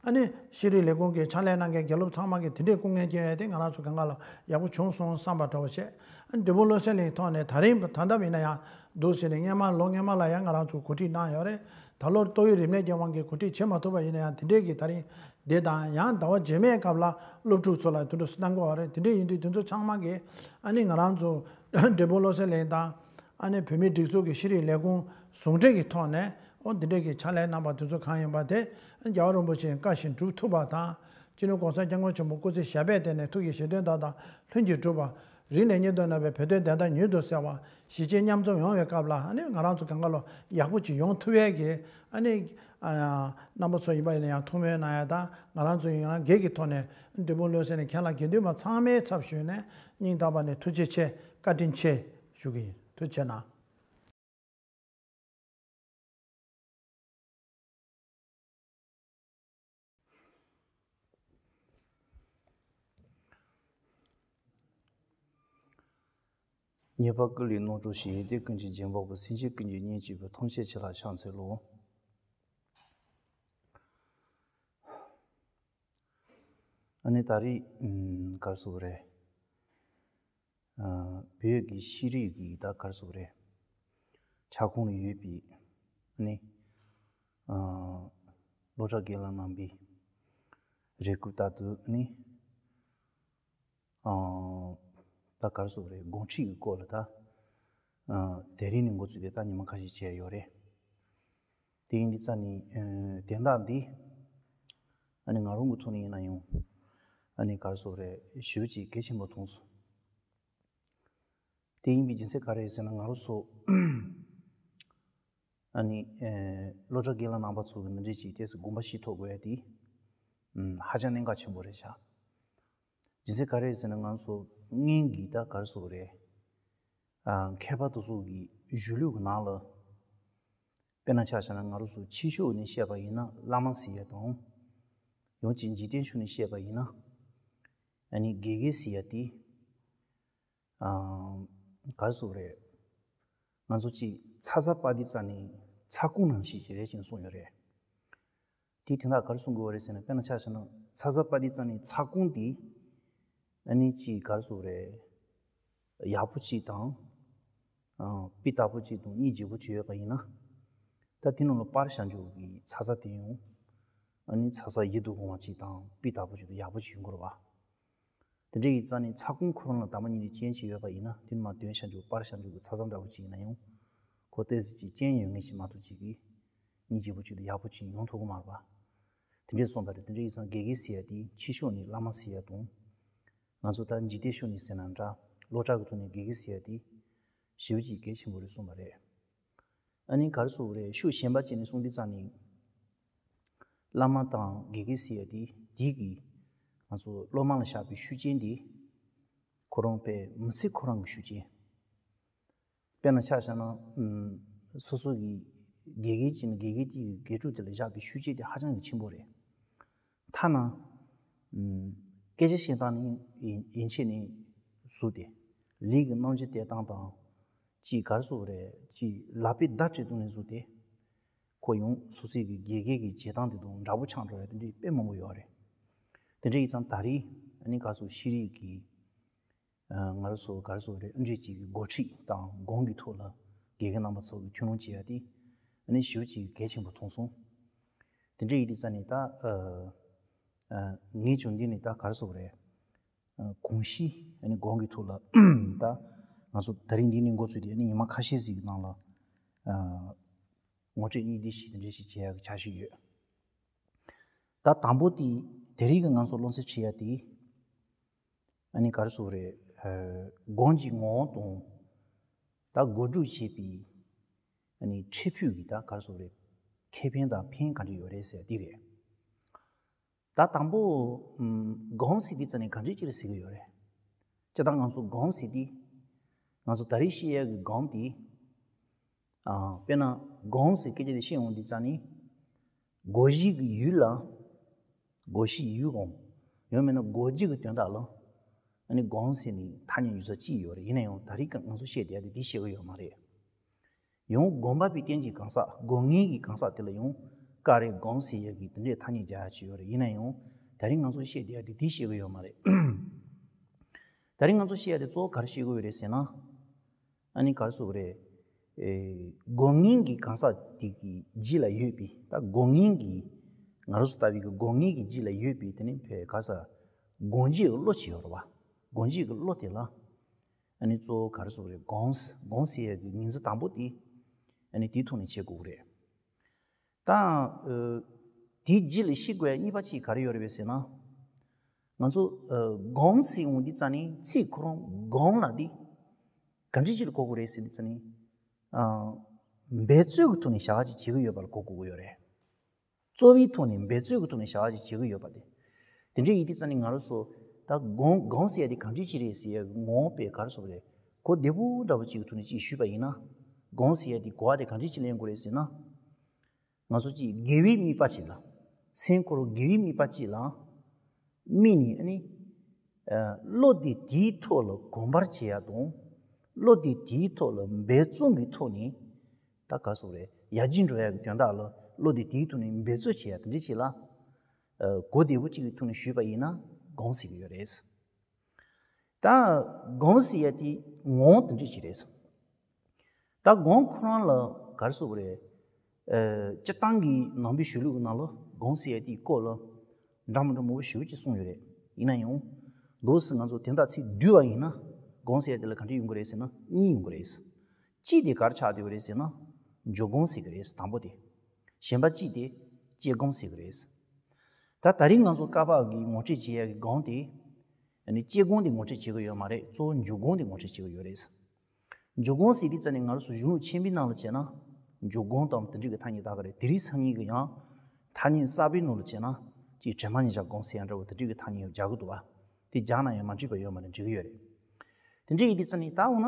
ཨ་ནི་ཤེས་རིག་ལས་ཁུངས་ཀྱི་ཕྱག་ལས་གནང་མཁན་དགེ་སློབ་ཚང་མ་གིས་དེ་འདྲའི་སྐུ་ངལ་སྐྱོན་ཡས་དེ་ང་རང་ཚོ་གང་ག་ལ་ཡག་པོ་བྱུང་སོང་བསམ་པ་འདྲ་བོ་བྱས། ཨ་ནི་འབྲས་སྤུངས་བློ་གསལ་གླིང་ཐོག་ནས་ད་རིང་ད་ལྟ་ཡིན་ན་ཡང་འདུག་ཟེར་ནས་སྔོན་མ་ལོ་སྔོན་མ་ལ་ཡང་ང་རང་ཚོ་གོ་སྒྲིག་གནང་ཡོད་རེད། ད་ལོར་ཏོག་དབྱིབས་རིམས་ནད་ཀྱི་དབང་གིས་གོ་སྒྲིག་བྱེད་མ་ཐུབ་པ་ཡིན་ན་ཡང་དེ་འདྲའི་གི་ད་རིང་འདི་དང་ཡང་ཟླ་བ་རྗེས་མའི་སྐབས་ལ་སློབ་ཕྲུག་ཚོ་ལ་དེ་འདྲ་གནང་དགོས་པ་རེད། དེ་འདྲ་ཡིན་དུས་དེ་ཚོ་ཚང་མ་གིས་ཨ་ནི་ང་རང་ཚོ་འབྲས་སྤུངས་བློ་གསལ་གླིང་དང་ཨ་ནི་བོད་མིའི་སྒྲིག་འཛུགས་ཀྱི་ཤེས་རིག་ལས་ཁུངས་ཟུང་འབྲེལ་གྱི་ཐོག་ནས་ཨོ་འདི་འདྲ་གི་ཕྱག་ལས་གནང་པ་དེ་ཚོ་གང་ཡིན་པ་དེ་རྒྱལ་བ་རིན་པོ་ཆེའི་བཀའ་བཞིན་སྒྲུབ་ཐུབ་པ་དང་། སྤྱི་ནོར་༸གོང་ས་༸སྐྱབས་མགོན་ཆེན་པོ་སྐུ་ཚེ་ཞབས་པད་བརྟན་ནས་ཐུགས་ཀྱི་བཞེད་དོན་དག་དང་ལྷུན་གྱིས་གྲུབ་པ། རིང་ནས་སྙིང་དུ་བརྣག་པའི་བོད་དོན་བདེན་མཐའ་མྱུར་དུ་གསལ་བ། གཞིས་བྱེས་མཉམ་འཛོམས་ཡོང་བའི་སྐབས་ལ་ཨ་ནི་ང་རང་ཚོ་གང་ག་ལོ་ཡག་པོ་ཅིག་ཡོང་ཐུབ་ཡས་ཀྱི་ཨ་ནི་ཨ་རྣམ་པ་ཚོ་ཡིན་པ་ཡིན་ན་ཡང་ཐུགས་སྨོན་གནང་ཡ་དང་ང་རང་ཚོ་ཡིན་ན་སྒེར་གྱི་ཐོག་ནས་འབྲས་སྤུངས་བློ་གསལ་གླིང་ཁྱེད་ལ་དགེ་འདུན་པ་ཚང་མའི་ཚབ་ཞུས་ནས་སྙིང་ཐག་པ་ནས་ཐུགས་རྗེ་ཆེ་བཀའ་དྲིན་ཆེ་ཞུ་གི་ཡིན། ཐུགས་རྗེ་གནང་། ཉེས་པ་ཀུན་ལས་རྣམ་གྲོལ་ཞིང་། ཡོན་ཏན་ཀུན་གྱི་རྒྱན་འཕགས་པའི། སེམས་ཅན་ཀུན་གྱི་གཉེན་གཅིག་པུ། ཐམས་ཅད་མཁྱེན་ལ་ཕྱག་འཚལ་ལོ། ཨ་ནི་ད་རེས་ཨམ་ག་རེ་ཟེར་དགོས་རེད། ཨ་བོད་ཀྱི་ཤེས་རིག་གི་ད་ག་རེ་ཟེར་དགོས་རེད། ཁྱབ་ཁོངས་ལ་ཡོད་པའི་ཨ་ནི་ཨ་སློབ་གྲྭ་སྒེར་ལ་གནང་བའི་རེ་སྐུལ་ལྟར་དུ་ཨ་ནི་ཨ་ད་ག་རེ་ཟེར་དགོས་རེད། དགོངས་ཁྲིད་ཀྱི་སྐོར་ལ་ད་ཨ་དེ་རིང་ནས་འགོ་བཙུགས་ཏེ་ད་ཉི་མ་ཁ་ཤས་བྱས་ཡོད་རེད། དེ་ཡིན་དུས་ཙང་ནི་ཨ་དོན་དག་འདི་ཨ་ནི་ང་རང་གི་ཐོག་ནས་ཡིན་ན་ཡང་ཨ་ནི་ག་རེ་ཟེར་དགོས་རེད། ཞེ་པོ་ཅིག་གལ་ཆེན་པོ་མཐོང་སོང་། དེ་ཡིན་པའི་རྒྱུ་མཚན་ག་རེ་རེད་ཟེར་ན་ང་རང་ཚོ་ཨ་ནི་ཨ་སློབ་གྲྭ་སྒེར་ལ་གནང་བ་ཚོ་གི་འདི་འདྲའི་ཅིག་ཏོག་ཙམ་དགོངས་པ་བཞེས་ཐུབ་དགོས་ཡ་དེ་ཨ་ཧ་ཅང་གནད་འགག་ཆེན་པོ་རེད་ཤག་རྒྱུ་མཚན་ག་རེ་རེད་ཟེར་ན་ང་ཚོ་སྔོན་གྱི་ད་ག་རེ་ཟེར་དགོས་རེད། ཨ་མཁས་པ་དེ་ཚོ་གི་གཞུང་ལུགས་ཀྱི་ནང་ལ་དཔེར་ན་ཆ་བཞག་ན་ང་རང་ཚོ་ཆོས་ཕྱོགས་ནས་བཤད་པ་ཡིན་ན་བླ་མ་ཟེར་ཡ་དང་། ཡང་ཅིག་འཇིག་རྟེན་ཕྱོགས་ནས་བཤད་པ་ཡིན་ན་ཨ་ནི་དགེ་རྒན་ཟེར་ཡ་དེ། ཨ་ག་རེ་ཟེར་དགོས་རེད། ང་ཚོ་གཅིག་ཚ་ཚ་པ་དེ་རྩ་ནས་ཚ་ཁུང་ནང་བཞིན་ཅིག་རེད་ཅེས་གསུངས་ཡོད་རེད། དེ་དེ་འདྲ་ག་རེ་གསུང་དགོས་པ་རེད་ཟེར་ན་དཔེར་ན་ཆ་བཞག་ན་ཚ་ཚ་པ་དེ་རྩ་ནས་ཚ་ཁུང་དེ་ཨ་ནི་གཅིག་ག་རེ་ཟེར་དགོས་རེད། ཡག་པོ་གཅིག་དང་། ཨ་སྤུས་དག་པོ་གཅིག་དང་གཉིས་བརྗེ་པོ་བྱས་ཡོད་པ་ཡིན་ན། ད་དེ་ནང་ལ་པར་བཞག་འཇོག་གི་ཚ་ཚ་དེ་ཡང་ཨ་ནི་ཚ་ཚ་ཡིད་དུ་འོང་བ་གཅིག་དང་སྤུས་དག་པོ་གཅིག་དང་ཡག་པོ་གཅིག་ཡོང་དགོས་རེད་པ། དེ་འདྲ་ཡིན་ཙང་ནི་ཚ་ཁུང་ཁོ་རང་ལ་དྭངས་མ་ཉིད་ནས་ཅན་ཅིག་ཡོད་པ་ཡིན་ན་དེ་ནི་མར་འདོན་བྱ་འཇུག་པར་བྱ་འཇུག་གི་ཚ་ཚ་འདྲ་བོ་ཅིག་ཡིན་ན་ཡང་ཁོ་ཏོག་ཙམ་ཅིག་ཅན་ཡོད་ངེས་ཤིག་མ་གཏོགས་ཅིག་གིས་སྙིང་རྗེ་པོ་ཅིག་དང་ཡག་པོ་ཅིག་ཡོང་ཐུབ་ཀྱི་མ་རེད་པ། དེ་འདྲས་སོང་ད་རེད། དེ་འདྲ་ཡིན་ཙང་དགེ་རྒན་ཟེར་ཡ་དེ་ཕྱི་ཕྱོགས་ནས་བླ་མ་ཟེར་ཡ་དང་། ང་ཚོ་ད་འཇིག་རྟེན་ཕྱོགས་ནས་ཟེར་ན་འདྲ་སློབ་གྲྭ་གི་ཐོག་ནས་དགེ་རྒན་ཟེར་ཡ་དེ་ཞེ་པོ་ཅིག་གལ་ཆེན་པོ་རེད་གསུངས་པ་རེད། ཨ་ནི་ག་རེ་ཟེར་དགོས་རེད། ཤུགས་གཞན་པ་ཅིག་ནས་གསུངས་དུས་ཙང་ནི། བླ་མ་དང་དགེ་རྒན་ཟེར་ཡ་དེ་དེའི་གི་ང་ཚོ་སློབ་མ་ལ་བཞག་པའི་ཤུགས་རྐྱེན་དེ་ཁོ་རང་དཔེ་མི་ཚེ་ཁོ་རང་གི་ཤུགས་རྐྱེན། དཔེར་ན་ཆ་བཞག་ན་ཨུམ། སོ་སོ་གི་དགེ་རྒན་གྱིས་ནི་དགེ་རྒན་དེ་གི་དགེ་ཕྲུག་དེ་ལ་བཞག་པའི་ཤུགས་རྐྱེན་དེ་ཧ་ཅང་གི་ཆེན་པོ་རེད། ཐ་ན་ཨུམ། སྐད་ཆ་བཤད་སྟངས་ནི་ཡིན་ཡིན་ཆེད་ནས་བཟོ་སྟེ། ལུས་ཀྱི་རྣམ་འགྱུར་སྟོན་སྟངས་དང་། ཅིག་ག་རེ་ཟེར་དགོས་རེད། ཅིག་ལག་པའི་བརྡ་སྤྲོད་སྟངས་ནས་བཟོ་སྟེ། ཁོ་ཡང་སོ་སོའི་གི་དགེ་རྒན་གྱི་བྱེད་སྟངས་དེ་དང་འདྲ་པོ་ཆགས་འགྲོ་ཡ་དེ་འདྲའི་དཔེ་མང་པོ་ཡོད་རེད། དེ་འདྲ་ཡིན་ཙང་ད་རེས་ཨ་ནི་ག་རེ་ཟེར་ཤེས་རིག་གི་ཨ། ང་རང་ཚོ་ག་རེ་ཟེར་དགོས་རེད། ཨ་འདྲས་ཅིག་གི་འགོ་ཁྲིད་དང་སྒོམ་གྱི་ཐོག་ལ་དགེ་རྒན་རྣམ་པ་ཚོ་གི་ཐུགས་སྣང་བྱེད་ཡ་དེ་ཨ་ནི་ཞེ་པོ་ཅིག་གལ་ཆེན་པོ་མཐོང་སོང་། དེ་འདྲ་ཡིན་དུས་ཙ་ནས་ད་ཨ། ཨ། ངས་ཀྱང་འདི་ནས་ད་ག་རེ་ཟེར་དགོས་རེད། ཨ། གོམས་གཤིས་ཨ་ནི་སྒོམ་གྱི་ཐོག་ལ་ད་ང་ཚོ་ད་རིང་འདི་ནས་འགོ་བཙུགས་ཏེ་ཨ་ནི་ཉི་མ་ཁ་ཤས་ཤིག་གི་ནང་ལ་ཨ། ངོ་སྤྲོད་གཉིས་བསྡུས་ཤིག་དེ་འདྲ་ཞིག་བྱེད་ཡ་གི་འཆར་གཞི་ཡོད། ད་དང་པོ་དེ་དེ་རིང་གི་ང་ཚོ་སློབ་ཚན་ཁྲིད་ཡ་དེ། ཨ་ནི་ག་རེ་ཟེར་དགོས་རེད། ཨ། སྒོམ་གྱི་ངོ་བོ་དང་། ད་སྒོམ་སྒྲུབ་བྱེད་པའི་ཨ་ནི་འཕྲོས་ཕུད་ཀྱི་ད་ག་རེ་ཟེར་དགོས་རེད། ཁེ་ཕན་དང་ཕན་ག་འདྲ་ཡོད་རེད་ཟེར་དེ་རེད། ད་དང་པོ་ཨམ། སྒོམ་ཟེར་དུས་ཙ་ནས་ག་འདྲ་ཅིག་རེད་ཟེར་གྱི་ཡོད་རེད། སྤྱིར་བཏང་ང་ཚོ་སྒོམ་ཟེར་དུས། ང་ཚོ་ད་རེས་བཤད་ཡ་གི་སྒོམ་དེ། ཨ། དཔེར་ན་སྒོམ་ཟེར་སྐད་ཆ་དེ་བཤད་འོང་དུས་ཙ་ནས། སྒོ་བཞི་གི་ཡུལ་ལ། སྒོ་བཞི་ཡི་ཡུལ་སྒོམ། ཡང་མིན་ན་སྒོ་བཞི་གི་དོན་དག་ལ། ཨ་ནི་སྒོམ་ཟེར་ནས་ཐ་སྙད་ཡོད་ས་ཅིག་ཡོད་རེད། ཡིན་ན་ཡང་ད་རེས་ཀྱི་ང་ཚོ་བཤད་བསྡད་ཡ་དེ་འདི་བཤད་གི་ཡོད་མ་རེད། ཡང་སྒོམ་པ་པའི་རྟེན་གྱི་གང་ཟག་སྒོམ་མཁན་གྱི་གང་ཟག་དེ་ལ་ཡང་ཀ་རེ་སྒོམ་ཟེར་ཡ་གི་དེ་འདྲའི་ཐ་སྙད་རྒྱག་ཡ་ཅིག་ཡོད་རེད། ཡིན་ན་ཡང་ད་རེས་ང་ཚོ་བཤད་བསྡད་ཡ་དེ་འདི་བཤད་གི་ཡོད་མ་རེད། ད་རེས་ང་ཚོ་བཤད་ཡ་དེ་གཙོ་བོ་ག་རེ་བཤད་གི་ཡོད་རེད་ཟེར་ན། ཨ་ནི་ག་རེ་ཟེར་དགོས་རེད། ཨེ། སྒོམ་མཁན་གྱི་གང་ཟག་དེ་གི་རྗེས་ལ་ཡོད་པའི་ད་སྒོམ་མཁན་གྱི་ང་རང་ཚོ་ལྟ་བུའི་གི་སྒོམ་མཁན་གྱི་རྗེས་ལ་ཡོད་པའི་དེ་ནི་བོད་ག་ས་སྒོམ་བྱེད་ཀྱི་བློ་ཅིག་ཡོད་རེད་བ། སྒོམ་བྱེད་ཀྱི་བློ་དེ་ལ་ཨ་ནི་གཙོ་བོ་ག་རེ་ཟེར་དགོས་རེད། སྒོམ་སྒོམ་ཟེར་ཡ་གི་ངོས་འཛིན་དང་པོ་དེ་ཨ་ནི་དེའི་ཐོག་ནས་བྱེད་དགོས་ཀྱི་རེད། ད། ཨ། དེའི་རྗེས་ལ་ཤེས་དགོས་ཡ་གཉིས་པ་ཅིག་ག་རེ་ཡོད་རེད་པས་ཟེར་ན། ང་ཚོ་ཨ། སྒོམ་ཟེར་འོང་དུས་ཙ་ནས་ཚིག་ཁོ་རང་སྒོམ་ལབ་དེ་ག་འདྲ་ཅིག་ལ་གོ་དགོས་རེད་ཟེར་དུས་ཙ་ནས། ཨ། འབད་རྩོལ་གྱི་ཐོག་ནས་བྱ་བ་ཅིག་བྱེད་ཀྱི་ཡོད་པ་ལ་གོ་དགོས་ཀྱི་ཡོད་རེད། རྩོལ་བའི་ཐོག་ནས་འབད་རྩོལ་གྱི་ཐོག་ནས་བྱ་བ་ཅིག་བྱེད་ཀྱི་ཡོད་པ་དེ། དེ་འདྲ་ཡིན་དུས་ཙ་ནས་ང་རང་ཚོ་ད་སྒོམ་སྒོམ་ཟེར་ཡ་དེ་ག་འདྲ་ཅིག་རེད་ཟེར་ཡ་གི་ངོ་བོ་དཔེ་ག་རེ་ཟེར་དགོས་རེད། གོ་བདེ་པོ་འདྲ་པོ་ཅིག་གི་ཐོག་ནས་ཅིག་ཞུས་པ་ཡིན་ན། སྒོམ་ཟེར་ཡ་དེ་གོ་བ་དེ་ག་འདྲ་ཅིག་ལེན་དགོས་རེད་ཟེར་ན། ང་ཚོ་ཅིག་དགེ་བའི་དམིགས་པ་ཅིག་ལ། སེམས་ཁོ་རང་དགེ་བའི་དམིགས་པ་ཅིག་ལ་དམིགས་ནས་ཨ་ནི། ཨ། བློ་དེ་དེའི་ཐོག་ལ་གོམས་པར་བྱེད་ཡ་དང་། བློ་དེ་དེའི་ཐོག་ལ་འབད་བརྩོན་གྱི་ཐོག་ནས། ད་ག་རེ་ཟེར་དགོས་རེད། ཡར་རྒྱས་འགྲོ་ཡ་གི་དོན་དག་ལ་བློ་དེ་དེའི་ཐོག་ནས་འབད་རྩོལ་བྱེད་ཡ་དེ་འདྲ་ཅིག་ལ། ཨ། གོ་བདེ་པོ་ཅིག་གི་ཐོག་ནས་ཞུས་པ་ཡིན་ན་སྒོམ་ཟེར་གྱི་ཡོད་རེད། ད་སྒོམ་ཟེར་ཡ་དེ་ངོ་བོ་དེ་འདྲ་ཅིག་རེད། ད་སྒོམ་ཁོ་རང་ལ་ག་རེ་ཟེར་དགོས་རེད། ཨ། སྤྱིར་བཏང་གི་ནང་པའི་གཞུང་ལུགས་ཀྱི་ནང་ལ་སྒོམ་ཟེར་ཡ་དེའི་སྐོར་ལ་འདྲ་མི་འདྲ་མང་པོ་ཞེ་པོ་ཅིག་གསུངས་ཡོད་རེད། ཡིན་ན་ཡང་། འདུག་སེ་ང་ཚོ་དོན་དག་ཚིག་བསྡུས་པ་ཡིན་ན། སྒོམ་ཟེར་ཡ་དེ་ལ་ག་འདྲ་ཡོང་གི་རེད་ཟེར་ན་གཉིས་ཡོང་གི་རེད། གཅིག་དེ་ག་རེ་ཆགས་བསྡད་ཡོད་རེད་ཟེར་ན། འཇུག་སྒོམ་ཟེར་གི་རེད་དང་པོ་དེ། གཞན་པ་གཅིག་དེ་དཔྱད་སྒོམ་ཟེར་གི་རེད། ད་ད་རིང་ང་ཚོ་བཀའ་བབས་ཀྱི་ངོ་སྤྲོད་བྱེད་ཡ་གི་སྒོམ་དེ། ཨ་ནི་དཔྱད་སྒོམ་དེ་ངོ་སྤྲོད་བྱེད་ཀྱི་ཡོད་མ་རེད། གཙོ་བོ་འཇུག་སྒོམ་དེ་ངོ་སྤྲོད་བྱེད་ཀྱི་ཡོད་རེད། འཇུག་སྒོམ་ཟེར་དུས་ཙ་ནས་ང་རང་ཚོ་གཞུང་ལུགས་ཆེན་པོའི་ནང་ལ་བྱས་ན། འཇུག་སྒོམ་དང་དེ་འདྲ་གི་ཐ་སྙད་བཏགས་ཀྱི་རེད། དེ་རིང་སང་ཉིན་གྱི་ཡང་ཐ་སྙད་གསར་པའི་ནང་ལ་བྱས་ན། ཅིག་དྲི་མ་ཉེར་བཞག་སྒོམ་ཟེར་ཡ་འདྲ་བོ་དེ་འདྲ་གི་ཐ་སྙད་ཡང་རྒྱག་གི་འདུག་བ། དེ་རྒྱག་ན་ཡང་མ་འགྲིག་པ་ཡོད་མ་རེད། འགྲིག་གི་ཡོད་རེད། དེ་འདྲ་ཡིན་དུས་ཙ་ནས་ད་འོ་ན།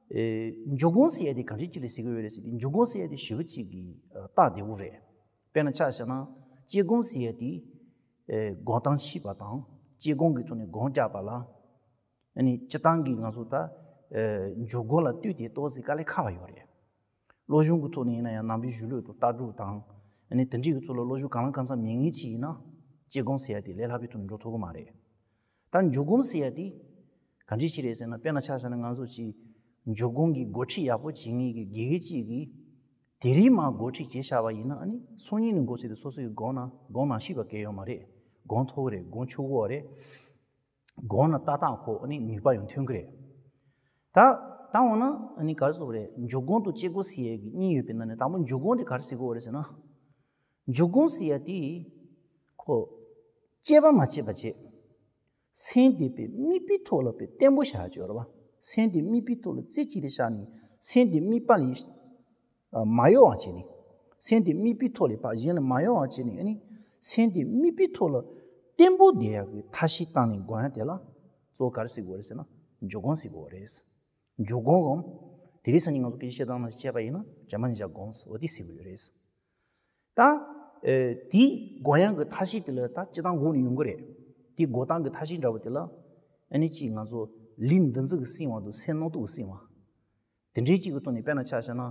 ཨེ། འཇུག་སྒོམ་ཟེར་ཡ་དེ་ག་འདྲ་ཅིག་ལ་ཟེར་གི་ཡོད་རེད་ཟེར་དུས། འཇུག་སྒོམ་ཟེར་ཡ་དེ་ཞེ་པོ་ཅིག་གི་ཨ། རྟགས་བདེ་པོ་རེད། དཔེར་ན་ཆ་བཞག་ན། དཔྱད་སྒོམ་ཟེར་ཡ་དེ། ཨེ། སྒོམ་སྟངས་ཤེས་པ་དང་དཔྱད་སྒོམ་གྱི་ཐོག་ནས་སྒོམ་རྒྱག་པ་ལ། ཨ་ནི་སྤྱིར་བཏང་གི་ང་ཚོ་ད། ཨེ། འཇུག་སྒོམ་ལ་ལྟོས་ཏེ་ཏོག་ཙམ་དཀའ་ལས་ཁག་པ་ཡོད་རེད། སློབ་སྦྱོང་གི་ཐོག་ནས་ཡིན་ན་ཡང་ནང་པའི་གཞུང་ལུགས་དང་ལྟ་གྲུབ་དང་། ཨ་ནི་དེ་འདྲའི་གི་ཐོག་ལ་སློབ་སྦྱོང་གང་ལ་གང་འཚམ་མེད་མཁན་ཅིག་ཡིན་ན། དཔྱད་སྒོམ་ཟེར་ཡ་དེ་ལས་སླ་པོའི་ཐོག་ནས་འགྲོ་ཐུབ་ཀྱི་མ་རེད། ད་འཇུག་སྒོམ་ཟེར་ཡ་དེ་ག་འདྲ་ཅིག་རེད་ཟེར་ན། དཔེར་ན་ཆ་བཞག་ན་ང་ཚོ་ཅིག་འཇུག་སྒོམ་གྱི་འགོ་ཁྲིད་ཡག་པོ་བྱེད་མཁན་གྱི་དགེ་རྒན་ཅིག་གིས་དེ་རིང་མར་འགོ་ཁྲིད་བྱས་བཞག་པ་ཡིན་ན། ཨ་ནི་སང་ཉིན་ནས་འགོ་བཙུགས་ཏེ་སོ་སོ་ཡི་སྒོམ་ན་སྒོམ་མ་ཤེས་པ་གང་ཡང་ཡོད་མ་རེད། སྒོམ་ཐུབ་ཀྱི་རེད། སྒོམ་ཆོག་གི་རེད། སྒོམ་ན་ཏག་ཏག་ཁོ་ཨ་ནི་ནུས་པ་ཡང་ཐོན་གྱི་རེད། ད་ད་འོ་ན་ཨ་ནི་ག་རེ་ཟེར་དགོས་རེད། འཇུག་སྒོམ་དང་དཔྱད་སྒོམ་ཟེར་ཡས་ཀྱི་གཉིས་ཡོད་པའི་ནང་ནས་དང་པོ་འཇུག་སྒོམ་དེ་ག་རེ་ཟེར་དགོས་རེད་ཟེར་ན། འཇུག་སྒོམ་ཟེར་ཡ་དེ་ཁོ་དཔྱད་པ་མ་བྱས་པ་བྱས། སེམས་དེ་དཔེ་དམིགས་པའི་ཐོག་ལ་དཔེ་བརྟན་པོ་བཞག་ཡ་ཅིག་ཡོད་རེད་བ། སེམས་དེ་དམིགས་པའི་ཐོག་ལ་རྩེ་གཅིག་ཏུ་བཞག་ནས་སེམས་དེ་དམིགས་པ་ལས། ཨ། མ་གཡོ་བ་བྱས་ནས། སེམས་དེ་དམིགས་པའི་ཐོག་ལས་ཕར་གཞན་ལ་མ་གཡོ་བ་བྱས་ནས། ཨ་ནི་ སེམས་དེ་དམིགས་པའི་ཐོག་ལ་བརྟན་པོ་བསྡད་ཡག་གི་ཐབས་ཤེས་བཏང་ནས་སྒོམ་ཡག་དེ་ལ་གཙོ་བོ་ག་རེ་ཟེར་དགོས་རེད་ཟེར་ན། འཇུག་སྒོམ་ཟེར་དགོས་རེད། འཇུག་སྒོམ་སྒོམ། དེ་རིང་སང་ཉིན་ང་ཚོ་སྐད་ཆ་བཤད་སྟངས་ནང་བཤད་པ་ཡིན་ན་ཇར་མ་ནི་བཞིན་སྒོམ་ཟེར་བ་དེ་ཟེར་གྱི་ཡོད་རེད། ད། ཨེ། དེའི་སྒོམ་ཡག་གི་ཐབས་ཤེས་དེ་ལ་ད་སྤྱིར་བཏང་འགོ་ནས་ཡོང་གི་རེད། དེའི་འགོ་སྟངས་ཀྱི་ཐབས་ཤེས་འདྲ་བོ་དེ་ལ། ཨ་ནི་གཅིག་ང་ཚོ་ལུས་འདུ་འཛི་གི་བསྲིང་བ་དང་སེམས་རྣམ་རྟོག་གི་བསྲིང་བ། དེ་འདྲའི་གཅིག་གི་ཐོག་ནས་དཔེར་ན་ཆ་བཞག་ན།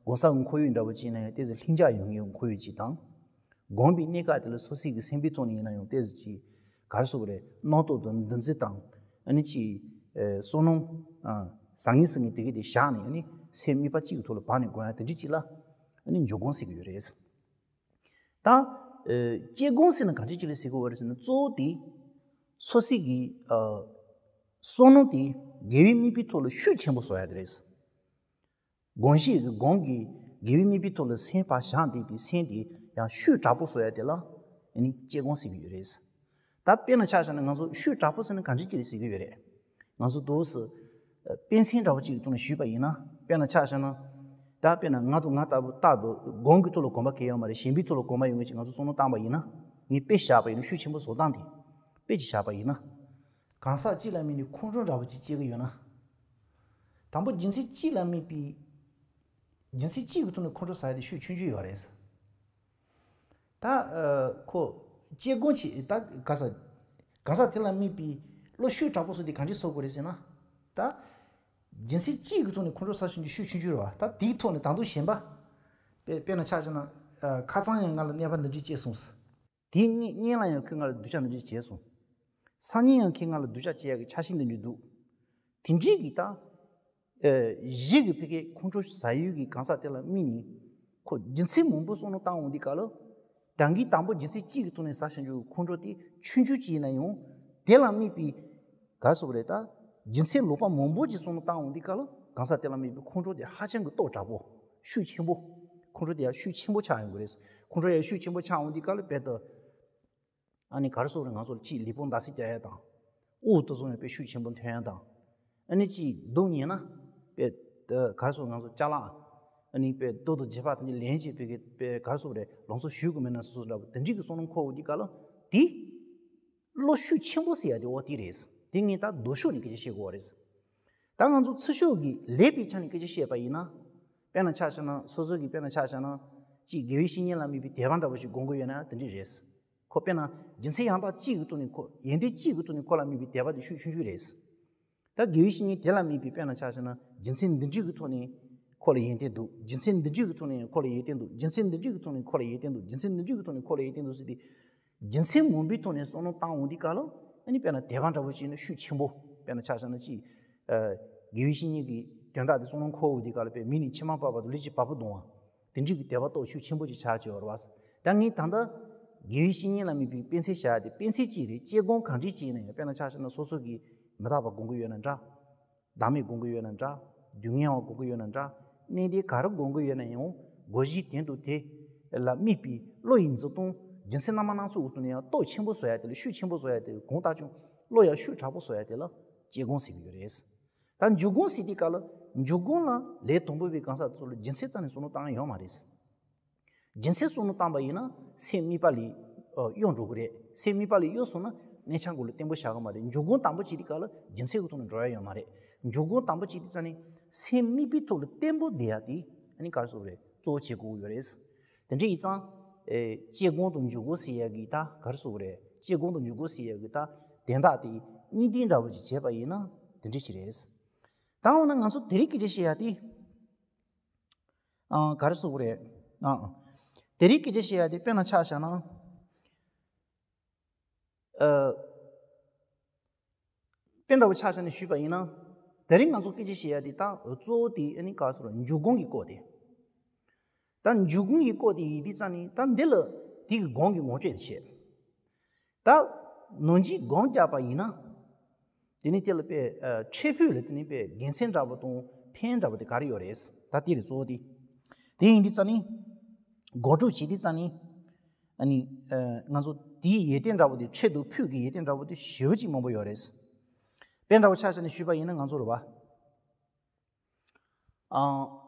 སྒོམ་ས་གི་ཁོར་ཡུག་འདྲ་བོ་གཅིག་ན་ཡང་ཏོག་ཙམ་ལྷིང་འཇགས་ཡོང་མཁན་གྱི་ཁོར་ཡུག་ཅིག་དང་། སྒོམ་པའི་གནས་སྐབས་དེ་ལ་སོ་སོའི་གི་སེམས་པའི་ཐོག་ནས་ཡིན་ན་ཡང་ཏོག་ཙམ་ཅིག་ག་རེ་ཟེར་དགོས་རེད། རྣམ་རྟོག་དང་འདུ་འཛི་དང་། ཨ་ནི་ཅིག་ཨེ། བསོད་ནམས། ཨ། བཟང་ངན་ཟེར་མཁན་དེ་གའི་དེ་བཞག་ནས་ཨ་ནི་སེམས་དམིགས་པ་གཅིག་གི་ཐོག་ལ་བབས་ནས་སྒོམ་ཡག་དེ་འདྲའི་ཅིག་ལ། ཨ་ནི་འཇུག་སྒོམ་ཟེར་གྱི་ཡོད་རེད། ད། ཨེ། དཔྱད་སྒོམ་ཟེར་ན་གང་འདྲ་ཅིག་ལ་ཟེར་གྱི་ཡོད་རེད་ཟེར་ན། གཙོ་བོ་དེ། སོ་སོའི་གི། ཨ། བསོད་ནམས་དེ་དགེ་བའི་དམིགས་པའི་ཐོག་ལ་ཤུགས་ཆེན་པོ་བཟོ་ཡག་དེ་རེད། སྒོམ་གཞི་གི་སྒོམ་གྱི་དགེ་བའི་དམིགས་པའི་ཐོག་ལ་སེམས་ཕར་བཞག་བསྡད་པའི་སེམས་དེ་ཡང་ཤུགས་དྲག་པོ་བཟོ་ཡག་དེ་ལ། ཨ་ནི་དཔྱད་སྒོམ་ཟེར་གྱི་ཡོད་རེད། ད་དཔེར་ན་ཆ་བཞག་ན་ང་ཚོ་ཤུགས་དྲག་པོ་ཟེར་ན་གང་འདྲ་ཅིག་ལ་ཟེར་གྱི་ཡོད་རེད། ང་ཚོ་འདུག་སེ། དཔེ་མཚོན་འདྲ་བོ་ཅིག་གི་ཐོག་ནས་ཞུས་པ་ཡིན་ན། དཔེར་ན་ཆ་བཞག་ན། ད་དཔེར་ན་ང་དང་ང་ལྟ་བུ་རྟག་ཏུ་སྒོམ་གྱི་ཐོག་ལ་གོམས་པ་གང་ཡང་ཡོད་མ་རེད། གཞན་པའི་ཐོག་ལ་གོམས་པ་ཡོད་མཁན་ཅིག་ང་ཚོ་བསམ་བློ་བཏང་པ་ཡིན་ན། ངས་དཔེ་བཞག་པ་ཡིན་ན། ཤུགས་ཆེན་པོ་བཟོ་སྟངས་དེ། དཔེ་ཅིག་བཞག་པ་ཡིན་ན། གང་ཟག་གཅིག་ལ་དམིགས་ནས་ཁོང་ཁྲོ་འདྲ་བོ་ཅིག་སྐྱེ་གི་ཡོད་ན། དང་པོ་རྒྱུ་མཚན་གཅིག་ལ་དམིགས་པའི། རྒྱུ་མཚན་གཅིག་གི་ཐོག་ནས་ཁོང་ཁྲོ་ཟ་ཡག་དེ་ཤུགས་ཆུང་ཆུང་ཡོད་རེད། ད། ཨ། ཁོ། དཔྱད་སྒོམ་བྱེད། ད་ག་ས། གང་ཟག་དེ་ལ་དམིགས་པའི་བློ་ཤུགས་དྲག་པོ་བཟོ་དེ་གང་འདྲ་བཟོ་དགོས་རེད་ཟེར་ན། ད། རྒྱུ་མཚན་གཅིག་གི་ཐོག་ནས་ཁོང་ཁྲོ་ཟ་ཤེས་རྒྱུ་ཤུགས་ཆུང་ཆུང་རེད་བ། ད་དེའི་ཐོག་ནས་ད་དུང་གཞན་པ། དཔེ་དཔེར་ན་ཆ་བཞག་ན། ཨ། ཁ་སང་ཡང་ང་ལ་གནོད་པ་འདི་འདྲ་བྱས་སོང་ཟེར། དེའི་གཉེན་གཉེན་ལ་ཡང་ཁོས་ང་ལ་སྡུག་ཅག་འདི་འདྲ་བྱས་སོང་། སང་ཉིན་ཡང་ཁོས་ང་ལ་སྡུག་ཅག་བྱེད་ཡག་གི་འཆར་གཞི་འདི་འདྲ་འདུག། དེ་འདྲའི་གི་ད། ཨེ། གཞི་གི་ཕ་གིའི་ཁོང་ཁྲོ་ཟ་ཡུལ་གྱི་གང་ཟག་དེ་ལ་དམིགས་ནས། ཁོ་རྒྱུ་མཚན་མང་པོ་བསམ་བློ་བཏང་འོང་དུས་སྐབས་ལ། ད་གིན་དང་པོ་རྒྱུ་མཚན་གཅིག་གི་ཐོག་ནས་ཟ་བཞིན་རྒྱུ་ཁོང་ཁྲོ་དེ་ཆུང་ཆུང་ཅིག་ཡིན་ན་ཡང་། དེ་ལ་དམིགས་པའི། ག་རེ་ཟེར་དགོས་རེད། ད། རྒྱུ་མཚན་ལོག་པ་མང་པོ་ཅིག་བསམ་བློ་བཏང་འོང་དུས་སྐབས་ལ་གང་ཟག་དེ་ལ་དམིགས་པའི་ཁོང་ཁྲོ་དེ་ཧ་ཅང་གི་སྟོབས་དྲག་པོ། ཤུགས་ཆེན་པོ། ཁོང་ཁྲོ་དེ་ཡང་ཤུགས་ཆེན་པོ་ཆགས་ཡོང་གི་རེད། ཁོང་ཁྲོ་ཡང་ཤུགས་ཆེན་པོ་ཆགས་འོང་དུས་སྐབས་ལ་དཔེར་ན། ཨ་ནི་ག་རེ་ཟེར་དགོས་རེད། ང་ཚོ་ལ་ཅིག་ལུས་པོ་འདར་སིག་རྒྱག་ཡག་དང་། དབུགས་དེ་ཚོ་ཡང་དཔེ་ཤུགས་ཆེན་པོ་ཐོན་ཡག་དང་། ཨ་ནི་ཅིག་སྡུག་བསྔལ་ན། དཔེ། ད་ག་རེ་ཟེར་དགོས། ང་ཚོ་ཅ་ལག། ཨ་ནི་དཔེ་རྡོ་དང་རྗེས་དཔག་དེ་འདྲ་ལེན་བྱས་དཔེ་གི་དཔེ་ག་རེ་ཟེར་དགོས་རེད། ལང་ཚོ་ཞུ་དགོས་མེད་ན་སོ་སོ་འདྲ་པོ་དེ་འདྲའི་གི་བསམ་བློ་འཁོར་འོང་དུས་སྐབས་ལ། དེ། བློ་ཤུགས་ཆེན་པོ་ཟེར་ཡག་དེ་འོ་དེ་རེད། དེ་ངས་ད་ལྡོག་ཕྱོགས་ནས་སྐད་ཆ་བཤད་དགོས་པ་རེད། ད་ང་ཚོ་ཚུར་ཕྱོགས་ཀྱི་ལེགས་པའི་ཆ་ནས་སྐད་ཆ་བཤད་པ་ཡིན་ན། དཔེར་ན་ཆ་བཞག་ན། སོ་སོ་གི་དཔེར་ན་ཆ་བཞག་ན། ཅིག་དགེ་བའི་བཤེས་གཉེན་ལ་དམིགས་པའི་དད་པ་འདྲ་པོ་ཞིག་སྒོམ་གྱི་ཡོད་ན་དེ་འདྲ་རེད། ཁོ་དཔེར་ན་རྒྱུ་མཚན་ཡང་དག་གཅིག་གི་ཐོག་ནས། ཁོ་ཡོན་ཏན་གཅིག་གི་ཐོག་ནས་ཁོ་ལ་དམིགས་པའི་དད་པ་དེ་ཤུགས་ཆུང་ཆུང་རེད། ད་དགེ་བའི་བཤེས་གཉེན་དེ་ལ་དམིགས་པའི་དཔེར་ན་ཆ་བཞག་ན། རྒྱུ་མཚན་འདི་འདྲའི་གི་ཐོག་ནས་ཁོ་ལ་ཡོན་ཏན་འདུག། རྒྱུ་མཚན་འདི་འདྲའི་གི་ཐོག་ནས་ཁོ་ལ་ཡོན་ཏན་འདུག། རྒྱུ་མཚན་འདི་འདྲའི་གི་ཐོག་ནས་ཁོ་ལ་ཡོན་ཏན་འདུག། རྒྱུ་མཚན་འདི་འདྲའི་གི་ཐོག་ནས་ཁོ་ལ་ཡོན་ཏན་འདུག། རྒྱུ་མཚན་འདི་འདྲའི་གི་ཐོག་ནས་ཁོ་ལ་ཡོན་ཏན་འདུག་ཟེར་ཏེ། རྒྱུ་མཚན་མང་པོའི་ཐོག་ནས་བསམ་བློ་བཏང་འོང་དུས་སྐབས་ལ། ཨ་ནི་དཔེར་ན་དད་པ་འདྲ་པོ་ཞིག་ནི་ཤུགས་ཆེན་པོ། དཔེར་ན་ཆ་བཞག་ན་ཅིག། ཨ། དགེ་བའི་བཤེས་གཉེན་གྱི་དོན་དག་དེ་བསམ་བློ་འཁོར་འོང་དུས་སྐབས་ལ། དཔེ་མི་ནི་ཕྱི་མ་པ་བར་དུ་ལུས་ཀྱི་བ་སྤུ་ལྡང་བ། དེ་འདྲའི་གི་དད་པ་སྟོབས་ཤུགས་ཆེན་པོ་ཅིག་ཆགས་ཀྱི་ཡོད་རེད་བ། ད་ངས་ད་ལྟ་དགེ་བའི་བཤེས་གཉེན་ལ་དམིགས་པའི་དཔེ་མཚོན་བཞག་ཡག་དེ་དཔེ་མཚོན་གཅིག་རེད། དཔྱད་སྒོམ་གང་འདྲ་ཅིག་ཡིན་ན་ཡང་། དཔེར་ན་ཆ་བཞག་ན་སོ་སོ་གིས་མི་རྟག་པ་སྒོམ་གྱི་ཡོད་ན་འདྲ། བདག་མེད་སྒོམ་གྱི་ཡོད་ན་འདྲ། སྡུག་བསྔལ་བ་སྒོམ་གྱི་ཡོད་ན་འདྲ། གནས་བརྟན་ག་རེ་སྒོམ་གྱི་ཡོད་ན་ཡང་། སྒོམ་གཞི་དོན་དང་དེ་ལ་དམིགས་པའི་བློ་ཡི་འཛིན་སྟངས། རྒྱུ་མཚན་རྣམ་པ་སྣ་ཚོགས་ཀྱི་ཐོག་ནས་ཡང་སྟོབས་ཆེན་པོ་བཟོ་ཡག་དེ་ལ། ཤུགས་ཆེན་པོ་བཟོ་ཡག་དེ་ལ། གང་ལྟར་ཀྱང་བློ་ཡང་ཤུགས་དྲག་པོ་བཟོ་ཡག་དེ་ལ་དཔྱད་སྒོམ་ཟེར་གྱི་ཡོད་རེད། ད་འཇུག་སྒོམ་ཟེར་དུས་སྐབས་ལ། འཇུག་སྒོམ་ལ་ལས་དང་པོ་པའི་གང་ཟག་ཚོ་ལ་རྒྱུ་མཚན་རྩ་ནས་བསམ་བློ་བཏང་ཡོད་མ་རེད། རྒྱུ་མཚན་བསམ་བློ་བཏང་པ་ཡིན་ན་སེམས་དམིགས་པ་ལས། ཨ། གཡོལ་འགྲོ་གི་རེད། སེམས་དམིགས་པ་ལས་གཡོལ་སོང་ན་གནས་ཆ་གོ་ལ་བརྟན་པོ་བཞག་གི་མ་རེད། འཇུག་སྒོམ་དང་པོ་བྱེད་དུས་སྐབས་ལ་རྒྱུ་མཚན་གྱི་ཐོག་ནས་འགྲོ་ཡག་ཡོད་མ་རེད། འཇུག་སྒོམ་དང་པོ་བྱེད་དུས་ཙ་ནས་སེམས་དམིགས་པའི་ཐོག་ལ་བརྟན་པོ་བསྡད་ཡག་དེ་ཨ་ནི་ག་རེ་ཟེར་དགོས་རེད། གཙོ་བོ་བྱེད་དགོས་ཀྱི་ཡོད་རེད། དེ་འདྲ་ཡིན་ཙང་། ཨེ། དཔྱད་སྒོམ་དང་འཇུག་སྒོམ་ཟེར་ཡག་གི་ད་ག་རེ་ཟེར་དགོས་རེད། དཔྱད་སྒོམ་དང་འཇུག་སྒོམ་ཟེར་ཡག་གི་ད་དོན་དག་དེ་གཉིས་ལྡན་འདྲ་བོ་ཅིག་བྱས་པ་ཡིན་ན་དེ་འདྲ་ཞིག་རེད། ད་འོ་ན་ང་ཚོ་དེ་རིང་སྐད་ཆ་བཤད་ཡག་དེ། ཨ། ག་རེ་ཟེར་དགོས་རེད། ཨ། དེ་རིང་སྐད་ཆ་བཤད་ཡག་དེ་དཔེར་ན་ཆ་བཞག་ན། ཨ། དཔེ་འདྲ་བོ་ཆ་བཞག་ནས་ཞུས་པ་ཡིན་ན། དེ་རིང་ང་ཚོ་སྐད་ཆ་བཤད་ཡག་དེ་ད་གཙོ་བོ་དེ་ཨ་ནི་ག་རེ་ཟེར་དགོས་རེད། འཇུག་སྒོམ་གྱི་སྐོར་དེ། ད་འཇུག་སྒོམ་གྱི་སྐོར་དེ་ཡིན་དུས་ཙ་ནས་ད་འདི་ལ་དེ་གི་སྒོམ་གྱི་ངོ་སྤྲོད་དེ་བྱས། ད་ནམ་རྒྱུན་སྒོམ་རྒྱག་པ་ཡིན་ན། དེ་ནི་དེ་ལ་དཔེ། ཨ། འཕྲོད་ཕུད་ལ་དེ་ནི་དཔེ་དགེ་མཚན་འདྲ་པོ་དང་ཕན་འདྲ་པོ་དེ་ག་རེ་ཡོད་རེད། ད་དེ་རེད་གཙོ་བོ་དེ། དེ་ཡིན་དུས་ཙ་ནི། སྒོམ་སྒྲུབ་བྱེད་དུས་ཙ་ནི། ཨ་ནི། ཨ། ང་ཚོ་དེའི་ཡོན་ཏན་འདྲ་པོ་དེ། འཕྲོད་དང་ཕུད་ཀྱི་ཡོན་ཏན་འདྲ་པོ་དེ་ཞེ་པོ་ཅིག་མང་པོ་ཡོད་རེད། དཔེ་འདྲ་བོ་ཆ་བཞག་ནས་ཞུས་པ་ཡིན་ན་ང་ཚོ་རེད་བ། ཨ།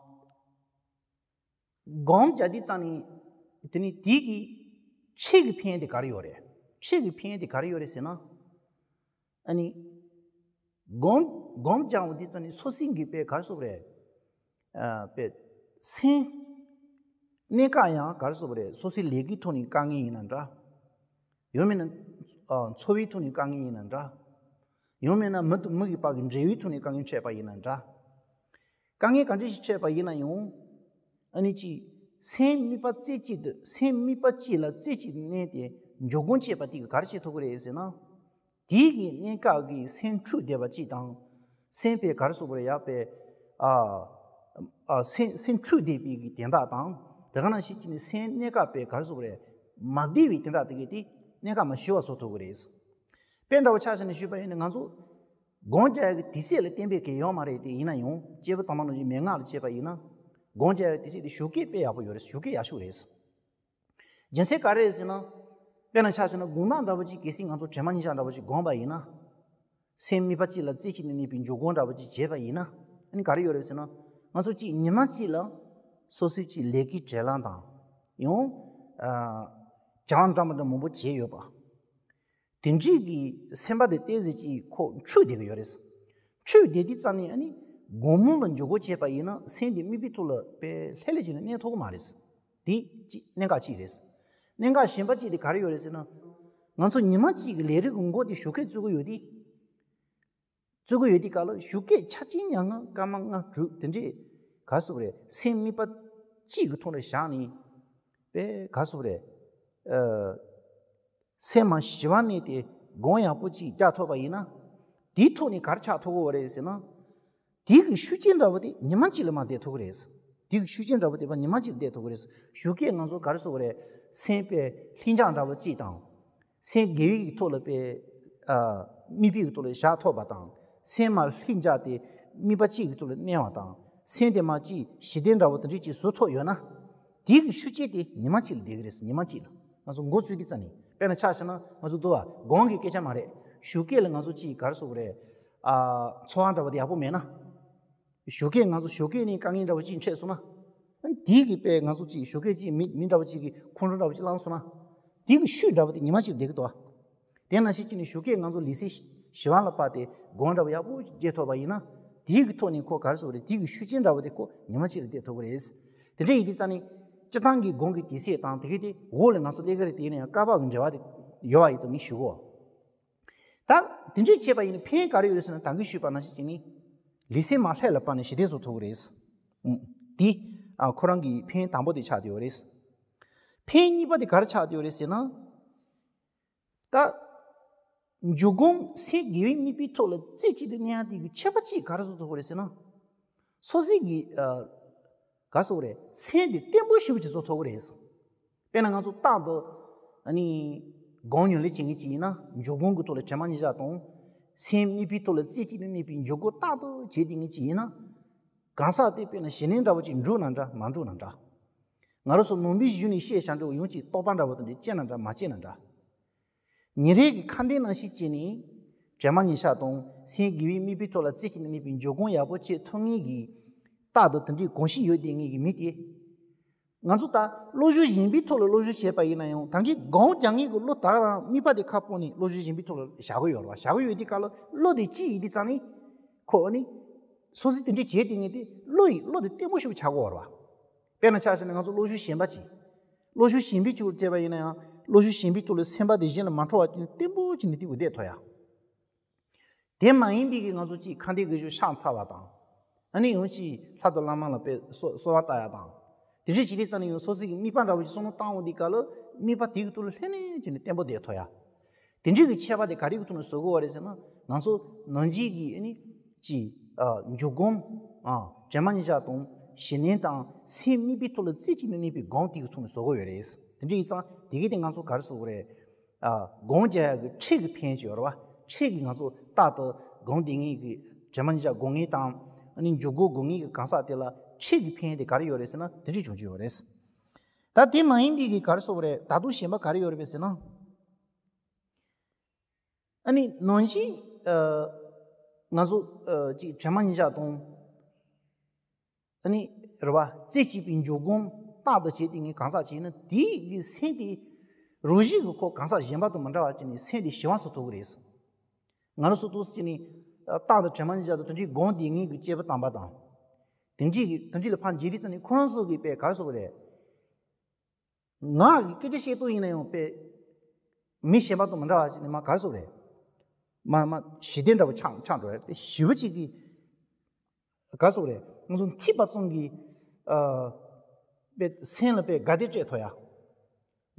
སྒོམ་རྒྱག་དུས་ཙ་ནས་དེ་ནི་དེ་གི་ ཁྲེལ་གྱི་ཕན་དེ་ག་རེ་ཡོད་རེད། ཁྲེལ་གྱི་ཕན་དེ་ག་རེ་ཡོད་རེད་ཟེར་ན། ཨ་ནི། སྒོམ་སྒོམ་སྦྱང་བ་དེ་ཙམ་ནི་སོ་སོའི་གི་པའི་ག་རེ་ཟེར་དགོས་རེད། ཨ་པའི་སེམས། གནས་སྐབས་ཡང་ག་རེ་ཟེར་དགོས་རེད། སོ་སོའི་ལས་ཀྱི་ཐོག་ནས་དཀའ་ངལ་ཡིན་ན་འདྲ། ཡང་མིན་ན། ཨ་འཚོ་བའི་ཐོག་ནས་དཀའ་ངལ་ཡིན་ན་འདྲ། ཡང་མིན་ན་མི་དང་མི་གི་བར་གྱི་འབྲེལ་བའི་ཐོག་ནས་དཀའ་ངལ་འཕྲད་པ་ཡིན་ན་འདྲ། དཀའ་ངལ་ག་འདྲ་ཞིག་འཕྲད་པ་ཡིན་ན་ཡང་། ཨ་ནི་ཅིག་སེམས་དམིགས་པ་རྩེ་གཅིག་ཏུ་སེམས་དམིགས་པ་གཅིག་ལ་རྩེ་གཅིག་ཏུ་གནས་ཏེ་འཇུག་སྒོམ་བྱས་པ་དེ་གིས་ག་རེ་བྱེད་ཐུབ་ཀྱི་རེད་ཟེར་ན། དེ་གི་གནས་སྐབས་ཀྱི་སེམས་འཁྲུགས་བསྡད་པ་གཅིག་དང་། སེམས་པའི་ག་རེ་ཟེར་དགོས་རེད། ཡག་པའི། ཨ། ཨ་སེམས་སེམས་འཁྲུགས་བསྡད་པའི་གི་དན་རྟགས་དང་། དེ་ག་ནང་བཞིན་གྱི་ནི་སེམས་གནས་སྐབས་པའི་ག་རེ་ཟེར་དགོས་རེད། མ་བདེ་བའི་དན་རྟགས་དེ་གས་དེ་གནས་སྐབས་མ་ཞི་བ་བཟོ་ཐུབ་ཀྱི་རེད། དཔེ་འདྲ་བོ་ཆ་བཞག་ནས་ཞུས་པ་ཡིན་ན་ང་ཚོ་སྒོམ་རྒྱག་ཡག་གི་དུས་ཚོད་ལ་བརྟེན་པའི་གི་ཡོད་མ་རེད། དེ་ཡིན་ན་ཡང་སྐྱེས་བུ་དམ་པ་རྣམས་ཀྱི་མན་ངག་ལ་བྱས་པ་ཡིན་ན། སྒོམ་རྒྱག་ཡག་གི་དུས་ཚོད་དེ་ཞོགས་ཀས་དཔེ་ཡག་པོ་ཡོད་རེད། ཞོགས་ཀས་ཡག་ཤོས་རེད། རྒྱུ་མཚན་ག་རེ་རེད་ཟེར་ན། དཔེར་ན་ཆ་བཞག་ན་དགོང་དག་འདྲ་བོ་ཅིག་གལ་སྲིད་ང་ཚོ་དྲན་པ་ཉིད་བཞག་འདྲ་བོ་ཅིག་སྒོམ་པ་ཡིན་ན། སེམས་དམིགས་པ་གཅིག་ལ་རྩེ་གཅིག་ཏུ་གནས་པའི་འཇུག་སྒོམ་འདྲ་བོ་ཅིག་བྱས་པ་ཡིན་ན། ཨ་ནི་ག་རེ་ཡོད་རེད་ཟེར་ན། ང་ཚོ་གཅིག་ཉི་མ་གཅིག་ལ་སོ་སོའི་གཅིག་ལས་ཀའི་བྲེལ་ལམ་དང་། ཡང་། ཨ། བྱ་བ་འདྲ་མི་འདྲ་མང་པོ་བྱས་ཡོད་པ། དེ་འདྲའི་གི་སེམས་པ་དེ་ཏོག་ཙམ་ཅིག་ཁོ་འཁྲུགས་བསྡད་ཀྱི་ཡོད་རེད། འཁྲུགས་བསྡད་དུས་ཙམ་ནས་ཨ་ནི་སྒོམ་ལ་འཇུག་སྒོམ་བྱས་པ་ཡིན་ན་སེམས་དེ་དམིགས་པའི་ཐོག་ལ་དཔེ་ལྷོད་ལྷོད་བྱས་ནས་གནས་ཐུབ་ཀྱི་མ་རེད། དེ་གཅིག་གནད་འགག་གཅིག་རེད། གནད་འགག་གཞན་པ་གཅིག་དེ་ག་རེ་ཡོད་རེད་ཟེར་ན། ང་ཚོ་ཉི་མ་གཅིག་གི་ལས་རིགས་ཀྱི་མགོ་དེ་ཞོགས་ཀས་བཙུགས་ཀྱི་ཡོད་དུས། བཙུགས་ཀྱི་ཡོད་དུས་སྐབས་ལ་ཞོགས་ཀས་ཆ་ཆེན་ཉལ་ང་སྐར་མ་ལྔ་དྲུག་དེ་འདྲས་ག་རེ་ཟེར་དགོས་རེད། སེམས་དམིགས་པ་གཅིག་གི་ཐོག་ལ་བཞག་ནས་དཔེ་ག་རེ་ཟེར་དགོས་རེད། ཨ། སེམས་མ་ཞི་བ་གནས་ཏེ་སྒོམ་ཡག་པོ་གཅིག་རྒྱག་ཐུབ་པ་ཡིན་ན། དེའི་ཐོག་ནས་ག་རེ་ཆགས་ཐུབ་ཀྱི་ཡོད་རེད་ཟེར་ན། དེ་གི་ཤུགས་རྐྱེན་འདྲ་བོ་དེ་ཉི་མ་གཅིག་ལ་མར་བསྡད་ཐུབ་ཀྱི་རེད། དེ་གི་ཤུགས་རྐྱེན་འདྲ་བོ་དེ་ཕར་ཉི་མ་གཅིག་ལ་བསྡད་ཐུབ་ཀྱི་རེད། ཞོགས་ཀས་ང་ཚོ་ག་རེ་ཟེར་དགོས་རེད། སེམས་དཔེ་ལྷིང་འཇགས་འདྲ་བོ་གཅིག་དང་། སེམས་དགེ་བའི་གི་ཐོག་ལ་དཔེ། ཨ། དམིགས་པའི་གི་ཐོག་ལ་བཞག་ཐུབ་པ་དང་། སེམས་མ་ལྷིང་འཇགས་ཏེ་དམིགས་པ་གཅིག་གི་ཐོག་ལ་གནས་པ་དང་། སེམས་དེ་མར་གཅིག་ཞི་བདེ་འདྲ་བོ་དེ་འདྲ་གཅིག་བཟོ་ཐུབ་ཡོད་ན། དེ་གི་ཤུགས་རྐྱེན་དེ་ཉི་མ་གཅིག་ལ་བསྡད་ཀྱི་རེད། ཉི་མ་གཅིག་ལ་ང་ཚོ་འགོ་བཙུགས་དུས་ཙམ་ནས། དཔེར་ན་ཆ་བཞག་ན་ང་ཚོ་འདུག་བ། སྒོམ་གྱི་སྐད་ཆ་མ་རེད། ཞོགས་ཀས་ལ་ང་ཚོ་གཅིག་ག་རེ་ཟེར་དགོས་རེད། ཨ། འཚོ་བ་འདྲ་བོ་དེ་ཡག་པོ་མེད་ན། ཞོགས་ཀས་ང་ཚོ་ཞོགས་ཀས་ནས་དཀའ་ངལ་འདྲ་བོ་གཅིག་འཕྲད་སོང་ན། ཨ་ནི་དེའི་གི་དཔེ་ང་ཚོ་གཅིག་ཞོགས་ཀས་གཅིག་མི་མི་འདྲ་བོ་གཅིག་གི་ཁོང་ཁྲོ་འདྲ་བོ་གཅིག་ལངས་སོང་ན། དེའི་གི་ཤུགས་འདྲ་བོ་དེ་ཉི་མ་གཅིག་ལ་བསྡད་ཀྱི་འདུག་བ། དེ་ནང་བཞིན་གཅིག་ནས་ཞོགས་ཀས་ང་ཚོ་ལུས་སེམས་ཞི་བ་ལ་བབས་ཏེ་སྒོམ་འདྲ་བོ་ཡག་པོ་རྒྱག་ཐུབ་པ་ཡིན་ན། དེའི་གི་ཐོག་ནས་ཁོ་ག་རེ་ཟེར་དགོས་རེད། དེའི་གི་ཤུགས་རྐྱེན་འདྲ་བོ་དེ་ཁོ་ཉི་མ་གཅིག་ལ་བསྡད་ཐུབ་ཀྱི་རེད། དེ་འདྲ་ཡིན་དུས་ཙམ་ནས་སྤྱིར་བཏང་གི་སྒོམ་གྱི་དུས་ཚོད་དང་དེ་གི་དེ་འོག་ལ་ང་ཚོ་སླེབས་ཀྱི་རེད། དེ་ཡིན་ན་ཡང་སྐབས་བབ་ཀྱི་འབྲེལ་བ་དེ་ཡོད་པ་ཡིན་ཙང་ངས་ཞུ་གོ། ད་དེ་འདྲ་བྱས་པ་ཡིན་ན་ཕན་ག་རེ་ཡོད་རེད་ཟེར་ན། ད་གིན་ཞུས་པ་ནང་བཞིན་བྱས་ནས་ལུས་སེམས་མར་ལྷོད་ལ་བབས་ནས་ཞི་བདེ་བཟོ་ཐུབ་ཀྱི་རེད། ཨུ། དེ། ཨ། ཁོ་རང་གི་ཕན་དང་པོ་དེ་ཆགས་བསྡད་ཡོད་རེད། ཕན་གཉིས་པ་དེ་ག་རེ་ཆགས་བསྡད་ཡོད་རེད་ཟེར་ན། ད་འཇུག་སྒོམ་སེམས་དགེ་བའི་དམིགས་པའི་ཐོག་ལ་རྩེ་གཅིག་ཏུ་གནས་ཡག་དེ་གི་ཁྱད་པར་གཅིག་ག་རེ་བཟོ་ཐུབ་ཀྱི་རེད་ཟེར་ན། སོ་སོའི་གི། ཨ། ག་རེ་ཟེར་དགོས་རེད། སེམས་དེ་བརྟན་པོ་ཞེ་པོ་ཅིག་བཟོ་ཐུབ་ཀྱི་རེད། དཔེར་ན་ང་ཚོ་རྟག་ཏུ། ཨ་ནི། སྒོམ་ཉམས་ལེན་བྱེད་མཁན་ཅིག་ཡིན་ན། འཇུག་སྒོམ་གྱི་ཐོག་ལ་དྲན་པ་ཉིད་བཞག་དང་། སེམས་དམིགས་པའི་ཐོག་ལ་རྩེ་གཅིག་ཏུ་གནས་པའི་འཇུག་སྒོམ་རྟག་ཏུ་བྱེད་བསྡད་མཁན་ཅིག་ཡིན་ན། གང་ཟག་དེ་དཔེར་ན་ཞི་གནས་འདྲ་བོ་ཅིག་འགྲུབ་ན་འདྲ་མ་འགྲུབ་ན་འདྲ། ང་རང་ཚོ་ནང་པའི་གཞུང་ནས་བཤད་བཞག་འདྲ་བོ་ཡང་ཅིག་རྟོགས་པ་འདྲ་བོ་དེ་འདྲ་སྐྱེས་ན་འདྲ་མ་སྐྱེས་ན་འདྲ། ཉིན་རེ་གི་ཁ་འདོན་ནང་བཞིན་བྱས་ནས། དྲན་པ་ཉིད་བཞག་དང་སེམས་དགེ་བའི་དམིགས་པའི་ཐོག་ལ་རྩེ་གཅིག་ཏུ་གནས་པའི་འཇུག་སྒོམ་ཡག་པོ་བྱེད་ཐུབ་མཁན་གྱི། རྟག་ཏུ་དེ་འདྲའི་གོམས་གཤིས་ཡོད་བསྡད་མཁན་གྱི་མི་དེ། ང་ཚོ་ད་བློ་སྦྱོང་གཞན་པའི་ཐོག་ལ་བློ་སྦྱོང་བྱས་པ་ཡིན་ན་ཡང་། ད་གིན་སྒོམ་རྒྱག་མཁན་གྱི་བློ་ད་ག་རང་དམིགས་པ་དེ་ཁ་སྤོས་ནས་བློ་སྦྱོང་གཞན་པའི་ཐོག་ལ་བཞག་གི་ཡོད་རེད་བ། བཞག་གི་ཡོད་དུས་སྐབས་ལ་བློ་དེ་གཅིག་ཡིན་དུས་ཙང་ནི། ཁོ་ནི། སོ་སོས་དེ་འདྲ་བྱས་བསྡད་མཁན་དེ་བློ་ཡི་བློ་དེ་བརྟན་པོ་ཞིག་ཆགས་ཀྱི་ཡོད་རེད་བ། དཔེར་ན་ཆ་བཞག་ན་ང་ཚོ་བློ་སྦྱོང་གཞན་པ་ཅིག་བློ་སྦྱོང་གཞན་པའི་ཅིག་ལ་བལྟས་པ་ཡིན་ན་ཡང་། བློ་སྦྱོང་གཞན་པའི་ཐོག་ལ་སེམས་པ་དེ་གཞན་ལ་མ་འཕྲོ་བ་ཅིག་བརྟན་པོ་ཅིག་ནས་དེ་གུ་བསྡད་ཐུབ་ཡ། དེ་མ་ཡིན་པའི་གི་ང་ཚོ་ཅིག་ཁ་འདོན་དགེ་སྦྱོར་ཕྱག་འཚལ་བ་དང་། ཨ་ནི་ཡང་ཅིག་ལྷ་དང་བླ་མ་ལ་དཔེ་གསོལ་གསོལ་བ་བཏབ་ཡ་དང་། དེ་འདྲ་བྱེད་དུས་ཙམ་ནས་ཡང་སོ་སོའི་གི་དམིགས་པ་འདྲ་བོ་ཅིག་བསམ་བློ་བཏང་འོང་དུས་སྐབས་ལ་དམིགས་པ་དེ་གི་ཐོག་ལ་ལྷོད་ལྷོད་བྱས་ནས་བརྟན་པོ་བསྡད་ཐུབ་ཡ། དེ་འདྲའི་གི་ཁྱད་པར་དེ་ག་རེ་གི་ཐོག་ནས་བཟོ་དགོས་པ་རེད་ཟེར་ན། ང་ཚོ་ནང་གཞི་གི་ཨ་ནི་ཅིག་ཨ་འཇུག་སྒོམ། ཨ་དྲན་པ་ཉིད་བཞག་དང་ཞི་གནས་དང་སེམས་དམིགས་པའི་ཐོག་ལ་རྩེ་གཅིག་ཏུ་གནས་པའི་སྒོམ་དེ་གི་ཐོག་ནས་བཟོ་དགོས་ཡོད་རེད། དེ་འདྲ་ཡིན་ཙང་དེ་གི་དེ་ང་ཚོ་ག་རེ་བཟོ་དགོས་རེད། ཨ་སྒོམ་རྒྱག་ཡག་གི་ཁྲིད་ཀྱི་ཕན་ཅིག་ཡོད་རེད་བ། ཁྲིད་ཀྱི་ང་ཚོ་རྟག་ཏུ་སྒོམ་བསྡད་མཁན་གྱི་དྲན་པ་ཉིད་བཞག་སྒོམ་མཁན་དང་། ཨ་ནི་འཇུག་སྒོམ་སྒོམ་མཁན་གྱི་གང་ཟག་དེ་ལ་ཁྲིད་ཀྱི་ཕན་དེ་ག་རེ་ཡོད་རེད་ཟེར་ན། དེ་འདྲ་བྱུང་གི་ཡོད་རེད། ད་དེ་མ་ཡིན་པའི་གི་ག་རེ་བཟོ་དགོས་རེད། ད་དུང་གཞན་པ་ག་རེ་ཡོད་རེད་པས་ཟེར་ན། ཨ་ནི་ནང་བཞིན། ཨ་ང་ཚོ་ཨ་ཅིག་དྲན་པ་ཉིད་བཞག་དང་། ཨ་ནི་རེད་བ། རྩེ་གཅིག་པའི་འཇུག་སྒོམ་རྟག་ཏུ་བྱེད་དེ་ངས་གང་ཟག་བྱས་ན་དེའི་གི་སེམས་དེ་ རང་བཞིན་གྱིས་ཁོ་གང་ཟག་གཞན་པ་དང་མི་འདྲ་བ་བྱས་ནས་སེམས་དེ་ཞི་བ་བཟོ་ཐུབ་ཀྱི་རེད། ང་རང་ཚོ་ཏོག་ཙམ་བྱས་ནས་རྟག་ཏུ་དྲན་པ་ཉིད་བཞག་ཏུ་དོན་གྱི་སྒོམ་བསྡད་མཁན་གྱི་སྐྱེས་བུ་དམ་པ་དང་། དེ་འདྲའི་གི་དེ་འདྲའི་ལ་ཕར་འཇིག་དུས་ཙམ་ནས་ཁོ་རང་ཚོ་གི་དཔེ་ག་རེ་ཟེར་དགོས་རེད། ངག་གི་སྐད་ཆ་བཤད་སྟངས་ཡིན་ན་ཡང་དཔེ་མི་གཞན་པ་དང་མི་འདྲ་བ་ཞིག་ནས་མ་ག་རེ་ཟེར་དགོས་རེད། མ་མ་ཞི་བདེ་འདྲ་བོ་ཆགས་ཆགས་འགྲོ་ཡ། དཔེ་ཞི་བ་ཅིག་གི་ག་རེ་ཟེར་དགོས་རེད། ང་ཚོ་འཐིབས་པ་ཙམ་གྱིས་ཨ་དཔེ་སེམས་ལ་དཔེ་དགའ་བདེ་སྤྲད་ཐུབ་ཡ།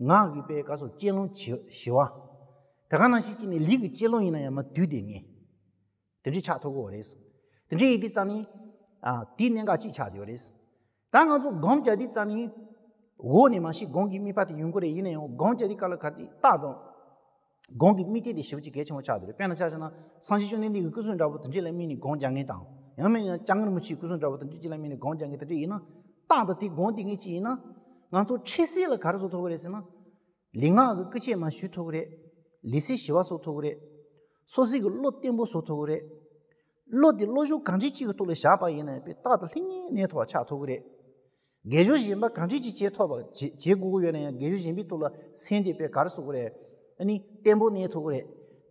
ངག་གི་དཔེ་ག་རེ་ཟེར་དགོས། སྤྱོད་ལམ་ཞི་ཞི་བ། དེ་ག་ནང་བཞིན་བྱས་ནས་ལུས་ཀྱི་སྤྱོད་ལམ་ཡིན་ན་ཡང་མ་དུས་དེ་ངེས། དེ་འདྲའི་ཆགས་ཐུབ་ཀྱི་ཡོད་རེད། དེ་འདྲའི་ཡིན་དུས་ཙམ་ནས་ཨ་དེའི་གནད་འགག་གཅིག་ཆགས་བསྡད་ཡོད་རེད། ད་ང་ཚོ་སྒོམ་རྒྱག་དུས་ཙམ་ནས་འོག་ནས་མར་ཞིག་སྒོམ་གྱི་དམིགས་པ་དེ་ཡོང་གི་རེད། ཡིན་ན་ཡང་སྒོམ་རྒྱག་དུས་སྐབས་ལ་ག་དུས་རྟག་ཏུ་སྒོམ་གྱི་དམིགས་གཏད་དེ་ཞེ་པོ་ཅིག་གལ་ཆེན་པོ་ཆགས་བསྡད་རེད། དཔེར་ན་ཆ་བཞག་ན་སངས་རྒྱས་བཅོམ་ལྡན་འདས་ཀྱི་སྐུ་གཟུགས་འདྲ་པོ་དེ་འདྲ་ལ་དམིགས་ནས་སྒོམ་རྒྱག་མཁན་དང་། ཡང་མིན་ན་སྐྱབས་མགོན་རིན་པོ་ཆེའི་སྐུ་གཟུགས་འདྲ་པོ་དེ་འདྲ་ཅིག་ལ་དམིགས་ནས་སྒོམ་རྒྱག་མཁན་དེ་འདྲ་ཡིན་ན། རྟག་ཏུ་དེ་སྒོམ་བསྡད་མཁན་ཅིག་ཡིན་ན། ང་ཚོ་འཆི་སྲིད་ལ་ག་རེ་བཟོ་ཐུབ་ཀྱི་རེད་ཟེར་ན། ལུས་ངག་གི་སྐུལ་ལྕག་མར་གཞུ་ཐུབ་ཀྱི་རེད། ལུས་སེམས་ཞི་བ་བཟོ་ཐུབ་ཀྱི་རེད། སོ་སོ་གི་བློ་བརྟན་པོ་བཟོ་ཐུབ་ཀྱི་རེད། བློ་དེ་བློ་སྦྱོང་གང་འདྲ་ཅིག་གི་ཐོག་ལ་བཞག་པ་ཡིན་ན་དཔེ་རྟག་ཏུ་ལྷིང་ངེ་གནས་ཐུབ་པ་ཆགས་ཐུབ་ཀྱི་རེད། དགེ་སྦྱོར་གཞན་པ་གང་འདྲ་ཅིག་བྱེད་ཐུབ་པ་བྱེད་བྱེད་དགོས་ཀྱི་ཡོད་ན་ཡང་དགེ་སྦྱོར་གཞན་པའི་ཐོག་ལ་སེམས་དེ་དཔེ་ག་རེ་ཟེར་དགོས་རེད། ཨ་ནི་བརྟན་པོ་གནས་ཐུབ་ཀྱི་རེད།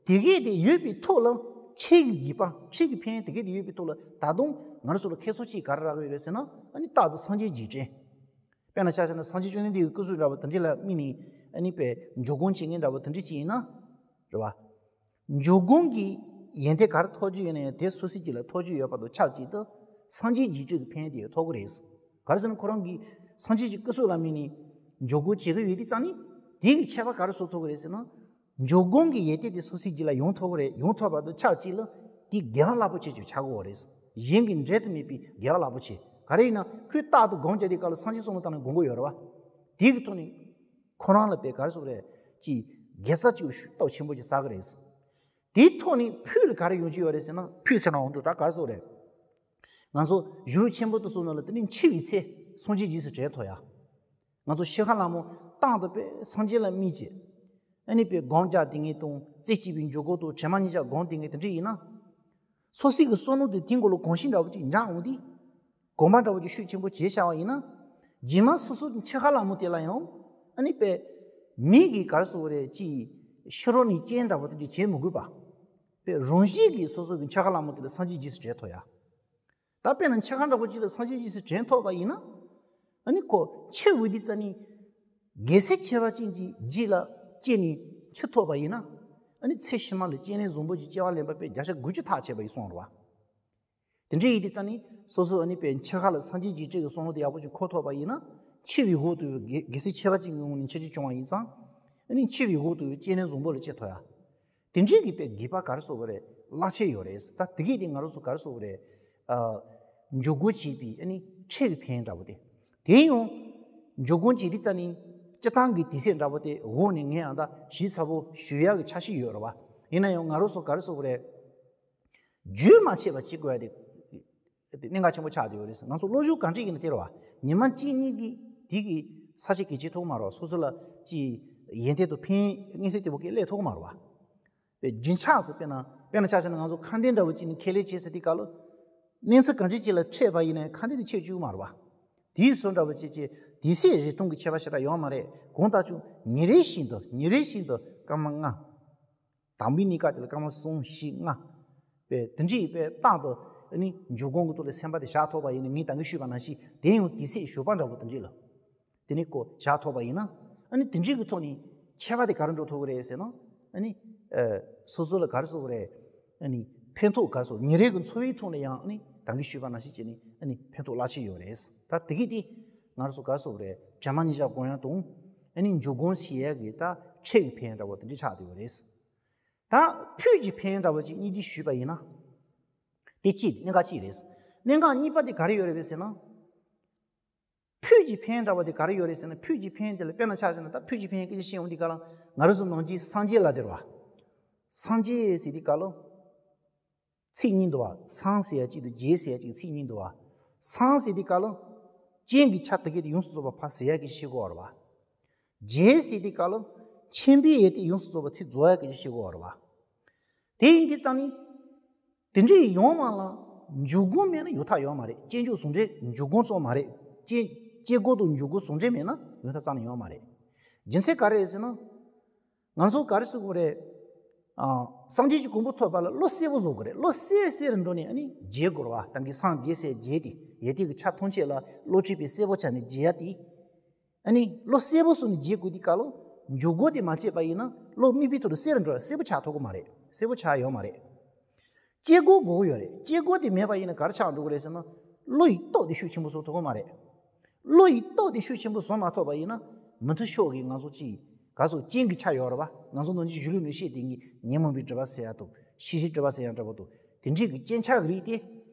དེ་གས་དེ་ཡོད་པའི་ཐོག་ལ་ཁྱེད་ཀྱི་དགེ་བ་ཁྱེད་ཀྱི་ཕན་ཡོན་དེ་གས་དེ་ཡོད་པའི་ཐོག་ལ་ད་དུང་ང་རང་ཚོ་ལ་ཁྱད་མཚར་ཅིག་ག་རེ་རག་གི་ཡོད་རེད་ཟེར་ན། ཨ་ནི་རྟག་ཏུ་སངས་རྒྱས་འཇིགས་བྲལ། དཔེར་ན་ཆ་བཞག་ན་སངས་རྒྱས་བཅོམ་ལྡན་འདས་ཀྱི་སྐུ་གཟུགས་འདྲ་པོ་དེ་འདྲ་ལ་དམིགས་ནས་ཨ་ནི་དཔེ་འཇུག་སྒོམ་བྱེད་མཁན་འདྲ་པོ་དེ་འདྲ་ཅིག་ཡིན་ན། རེད་བ། འཇུག་སྒོམ་གྱི་ཡོན་ཏན་ག་རེ་ཐོབ་རྒྱུ་ཡོད་ན་ཡང་དེ་སོ་སོའི་རྒྱུད་ལ་ཐོབ་རྒྱུ་ཡོད་པ་དང་ཆབས་ཅིག་ཏུ་སངས་རྒྱས་འཇིགས་བྲལ་གྱི་ཕན་ཡོན་དེ་ཐོབ་ཀྱི་རེད། ག་རེ་ཟེར་ན་ཁོ་རང་གིས་སངས་རྒྱས་ཀྱི་སྐུ་གཟུགས་ལ་དམིགས་ནས་འཇུག་སྒོམ་བྱེད་ཀྱི་ཡོད་དུས་ཙང་ནི་དེ་གི་ཁྱད་པར་ག་རེ་བཟོ་ཐུབ་ཀྱི་རེད་ཟེར་ན། འཇུག་སྒོམ་གྱི་ཡོན་ཏན་དེ་སོ་སོའི་རྒྱུད་ལ་ཡོང་ཐུབ་ཀྱི་རེད། ཡོང་ཐུབ་པ་དང་ཆབས་ཅིག་ལ་དེ་དགེ་བ་རླབས་པོ་ཆེ་ཅིག་ཆགས་ཀྱི་ཡོད་རེད། གཞན་གྱིས་འགྲན་དུ་མེད་པའི་དགེ་བ་རླབས་པོ་ཆེ། ག་རེ་ཡིན་ན་ཁོས་རྟག་ཏུ་སྒོམ་བྱས་དུས་སྐབས་ལ་སངས་རྒྱས་བསམ་བློ་བཏང་ནས་སྒོམ་གྱི་ཡོད་རེད་བ། དེ་གི་ཐོག་ནས་ཁོ་རང་ལ་དཔེ་ག་རེ་ཟེར་དགོས་རེད། ཅིག་དགེ་རྩ་ཅིག་སྟོབས་ཆེན་པོ་ཅིག་བསགས་ཀྱི་རེད། དེའི་ཐོག་ནས་ཕུད་ལ་ག་རེ་ཡོང་རྒྱུ་ཡོད་རེད་ཟེར་ན། ཕུད་ཟེར་ན་འོང་དུས་ད་ག་རེ་ཟེར་དགོས་རེད། ང་ཚོ་གཞུང་ལུགས་ཆེན་པོ་དེ་ཚོའི་ནང་ལ་དེ་ནི་འཆི་བའི་ཚེ་སངས་རྒྱས་རྗེས་སུ་དྲན་ཐུབ་ཡ། ང་ཚོ་ཤི་ཁ་ལ་མོ་རྟག་ཏུ་དཔེ་སངས་རྒྱས་ལ་དམིགས་བྱས། ཨ་ནི་དཔེ་སྒོམ་རྒྱག་བསྡད་མཁན་དང་རྩེ་གཅིག་པའི་འཇུག་སྒོམ་དང་དྲན་པ་ཉིད་བཞག་སྒོམ་བསྡད་མཁན་དེ་འདྲ་ཡིན་ན། སོ་སོའི་གི་བསམ་བློ་དེ་དེའི་མགོ་ལ་གོམས་གཤིས་འདྲ་པོ་ཅིག་འཇགས་འོང་དུས། གོམས་པ་འདྲ་པོ་ཅིག་ཤུགས་ཆེན་པོ་བྱས་བཞག་པ་ཡིན་ན། རྗེས་མ་སོ་སོ་འཆི་ཁ་ལ་མོ་དེ་ལ་ཡང་ཨ་ནི་དཔེ་མི་གིས་ག་རེ་ཟེར་དགོས་རེད། ཅིག་ཕྱི་རོལ་ནས་རྐྱེན་འདྲ་པོ་དེ་འདྲ་བྱེད་མི་དགོས་པ། དཔེ་རང་བཞིན་གྱིས་སོ་སོ་གི་འཆི་ཁ་ལ་མོ་དེ་ལ་སངས་རྒྱས་རྗེས་སུ་དྲན་ཐུབ་ཡ། ད་དཔེར་ན་འཆི་ཁ་འདྲ་པོ་ཅིག་ལ་སངས་རྒྱས་རྗེས་སུ་དྲན་ཐུབ་པ་ཡིན་ན། ཨ་ནི་ཁོ་འཆི་འོང་དུས་ཙ་ནི་རྒྱལ་སྲས་ཁྱད་པར་ཅན་གྱི་རྗེས་ལ་སྐྱེས་ནས་འཆི་ཐུབ་པ་ཡིན་ན། ཨ་ནི་ཚེ་ཕྱི་མ་ལ་སྤྱན་རས་གཟིགས་འབུམ་གྱི་སྐྱེ་བ་ལེན་པ་དཔེ་བརྒྱ་ཆ་དགུ་བཅུ་ཐག་ཆོད་པ་ཡིན་གསུངས་རེད་བ། དེ་འདྲ་ཡིན་དུས་ཙ་ནི་སོ་སོ་ཨ་ནི་དཔེ་འཆི་ཁ་ལ་སངས་རྒྱས་རྗེས་དྲན་གྱི་བསམ་བློ་དེ་ཡག་པོ་ཅིག་འཁོར་ཐུབ་པ་ཡིན་ན། འཆི་བའི་འོག་ཏུ་རྒྱལ་རྒྱལ་སྲས་ཁྱད་པར་ཅན་གྱི་ངང་ནས་འཆི་རྒྱུ་བྱུང་བ་ཡིན་ཙང་། ཨ་ནི་འཆི་བའི་འོག་ཏུ་སྤྱན་རས་གཟིགས་འབུམ་ལ་སྐྱེ་ཐུབ་ཡ། དེ་འདྲའི་གི་དཔེ་དགེ་བ་ག་རེ་ཟེར་དགོས་རེད། རླབས་ཆེན་ཡོད་རེད། ད་དེ་གས་དེ་ང་རང་ཚོ་ག་རེ་ཟེར་དགོས་རེད། ཨ། འཇུག་སྒོམ་བྱས་པའི་ཨ་ནི་ཁྲིད་ཀྱི་ཕན་འདྲ་པོ་དེ། དེ་ཡང་འཇུག་སྒོམ་བྱེད་དུས་ཙ་ནི་སྤྱིར་བཏང་གི་དུས་ཚོད་འདྲ་པོ་དེ་འོག་ནས་ངས་ཨ་ད་ཞིབ་ཚགས་པོ་ཞུ་ཡག་གི་འཆར་གཞི་ཡོད་རེད་བ། ཡིན་ན་ཡང་ང་རང་ཚོ་ག་རེ་ཟེར་དགོས་རེད། རྒྱུན་མ་ཆད་པ་བྱེད་དགོས་ཡ་དེ་གནད་འགག་ཆེན་པོ་ཆགས་བསྡད་ཡོད་རེད། ང་ཚོ་བློ་སྦྱོང་ག་འདྲ་ཡིན་ན་དེ་རེད་བ། ཉི་མ་གཅིག་གཉིས་ཀྱིས་དེ་གི་ས་ཆ་གལ་ཆེ་ཐུབ་མ་རེད་བ། སོ་སོ་ལ་ཅིག་ཡོན་ཏན་དང་ཕན་མངོན་གསལ་དོད་པོ་གི་སླེབས་ཐུབ་མ་རེད་བ། དཔེ་རྒྱུན་ཆགས་སུ་དཔེར་ན་དཔེར་ན་ཆ་བཞག་ན་ང་ཚོ་ཁ་འདོན་འདྲ་བོ་ཅིག་ནས་ཁས་ལེན་བྱེད་ཟེར་དུས་སྐབས་ལ། གནས་ཚུལ་གང་འདྲ་ཅིག་ལ་འཕྲད་པ་ཡིན་ན་ཁ་འདོན་དེ་ཆད་བཅུག་མ་རེད་བ། དེའི་བཟོ་འདྲ་བོ་ཅིག་ཅིག་དུས་ཚོད་རིང་ཐུང་གི་ཁྱད་པར་ཞེ་དྲག་ཡོད་མ་རེད། གང་ལྟར་ཀྱང་ཉིན་རེ་བཞིན་དུ་ཉིན་རེ་བཞིན་དུ་སྐར་མ་ལྔ། དང་པོའི་གནས་སྐབས་དེ་ལ་སྐར་མ་གསུམ་བཞི་ལྔ། དཔེ་དེ་འདྲའི་དཔེ་རྟག་ཏུ་ཨ་ནི་འཇུག་སྒོམ་གྱི་ཐོག་ལ་སེམས་པ་དེ་བཞག་ཐུབ་པ་ཡིན་ན། ངས་ད་གིན་ཞུས་པ་ནང་བཞིན་དེ་ཡང་དུས་ཚོད་ཞོགས་པ་འདྲ་བོ་དེ་འདྲ་ལ་དེ་ནས་ཁོ་བཞག་ཐུབ་པ་ཡིན་ན། ཨ་ནི་དེ་འདྲའི་གི་ཐོག་ནས་ཁྱད་པར་དེ་ག་རེ་འགྲོ་ཐུབ་ཀྱི་རེད་ཟེར་ན། ཨ་ནི་ཨ་སོ་སོ་ལ་ག་རེ་ཟེར་དགོས་རེད། ཨ་ནི་ཕན་ཐོགས་ག་རེ་ཟེར། ཉིན་རེ་གི་འཚོ་བའི་ཐོག་ནས་ཡང་ཨ་ནི་ད་གིན་ཞུས་པ་ནང་བཞིན་བྱས་ནས་ཨ་ནི་ཕན་ཐོགས་རླབས་ཆེན་ཡོད་རེད། ད་དེ་གི་དེ་ང་རང་ཚོ་ག་རེ་ཟེར་དགོས་རེད། དྲན་པ་ཉིད་བཞག་སྒོམ་ཡག་དང་། ཨ་ནི་འཇུག་སྒོམ་བྱེད་ཡག་གི་ད་ཁྲིད་ཀྱི་ཕན་འདྲ་བོ་དེ་འདྲ་ཆགས་བསྡད་ཡོད་རེད། ད་ཕུད་ཀྱི་ཕན་འདྲ་བོ་ཅིག་སྙིང་བསྡུས་ཞུས་པ་ཡིན་ན། དེ་གཅིག་གནད་འགག་གཅིག་རེད། གནད་འགག་གཉིས་པ་དེ་ག་རེ་ཡོད་རེད་ཟེར་ན། ཕུད་ཀྱི་ཕན་འདྲ་བོ་དེ་ག་རེ་ཡོད་རེད་ཟེར་ན། ཕུད་ཀྱི་ཕན་དེ་ལ་དཔེར་ན་ཆ་བཞག་ན། ད་ཕུད་ཀྱི་ཕན་སྐད་ཆ་བཤད་ཡོང་དུས་སྐབས་ལ་ང་རང་ཚོ་ནང་ཆོས་སངས་རྒྱས་ལ་དེ་རེད་བ། སངས་རྒྱས་ཟེར་དུས་སྐབས་ལ་ཚིག་གཉིས་འདུག་བ། སངས་ཟེར་ཡ་གཅིག་དང་རྒྱས་ཟེར་ཡ་གཅིག་ཚིག་གཉིས་འདུག་བ། སངས་ཟེར་དུས་སྐབས་ལ་རྐྱེན་གྱི་ཆ་དེ་གས་དེ་ཡོངས་སུ་རྫོགས་པ་ཕར་ཟད་ཡ་གི་ཤེས་དགོས་རེད་བ། རྒྱས་ཟེར་དུས་སྐབས་ལ་མཁྱེན་པའི་ཡོན་ཏན་ཡོངས་སུ་རྫོགས་པ་ཚིག་རྫོགས་ཡ་གི་ཤེས་དགོས་རེད་བ། དེ་ཡིན་དུས་ཙང་ནི། དེ་འདྲའི་ཡོང་བ་ལ་འཇུག་སྒོམ་མེད་ན་ཡོང་ཐབས་ཡོད་མ་རེད། སྐྱེ་འཇུག་ཟུང་འབྲེལ་འཇུག་སྒོམ་ཙམ་མ་རེད། སྐྱེ་སྐྱེ་སྒོ་དང་འཇུག་སྒོ་ཟུང་འབྲེལ་མེད་ན་ཡོང་ཐབས་རྩ་ནས་ཡོད་མ་རེད། རྒྱུ་མཚན་ག་རེ་རེད་ཟེར་ན། ང་ཚོ་ག་རེ་ཟེར་དགོས་རེད། ཨ། སངས་རྒྱས་ཀྱི་གོ་འཕང་ཐོབ་པ་ལ་བློ་གསལ་པོ་བཟོ་དགོས་རེད། བློ་གསལ་གསལ་རུ་འགྲོ་ནས་ཨ་ནི་རྒྱས་དགོས་རེད་བ། ད་གིན་སངས་རྒྱས་ཟེར་རྒྱས་ཏེ་ཡེ་ཏི་གི་ཆ་ཐམས་ཅད་ལ་བློ་གྲོས་པའི་གསལ་པོ་ཆ་ནས་རྒྱས་ཏེ། ཨ་ནི་བློ་གསལ་པོ་བཟོ་ནས་རྒྱས་དགོས་དུས་སྐབས་ལ་འཇུག་སྒོ་དེ་མ་བྱས་པ་ཡིན་ན་བློ་དམིགས་པའི་ཐོག་ལ་གསལ་རུ་འགྲོ་ཡ་གསལ་པོ་ཆགས་ཐུབ་ཀྱི་མ་རེད། གསལ་པོ་ཆགས་ཡོད་མ་རེད། སྐྱེ་སྒོ་དགོས་ཀྱི་ཡོད་རེད། སྐྱེ་སྒོ་དེ་མེད་པ་ཡིན་ན་ག་རེ་ཆགས་འགྲོ་གི་རེད་ཟེར་ན། བློ་ཡི་སྟོབས་དེ་ཤུགས་ཆེན་པོ་བཟོ་ཐུབ་ཀྱི་མ་རེད། བློ་ཡི་སྟོབས་དེ་ཤུགས་ཆེན་པོ་བཟོ་མ་ཐུབ་པ་ཡིན་ན་མུ་མཐུད་ཤོག་གི་ང་ཚོ་ཅིག་ག་ཚོད་རྐྱེན་གྱི་ཆ་ཡོད་རེད་བ། ང་ཚོ་ནང་ཆོས་གཞུང་ལུགས་ནས་བཤད་དེ་གི་ཉོན་མོངས་པའི་སྒྲིབ་པ་ཟེར་ཡ་དང་ཤེས་བྱའི་སྒྲིབ་པ་ཟེར་ཡ་འདྲ་པོ་དང་དེ་འདྲའི་གི་རྐྱེན་ཆགས་ཀྱི་རིགས་དེ།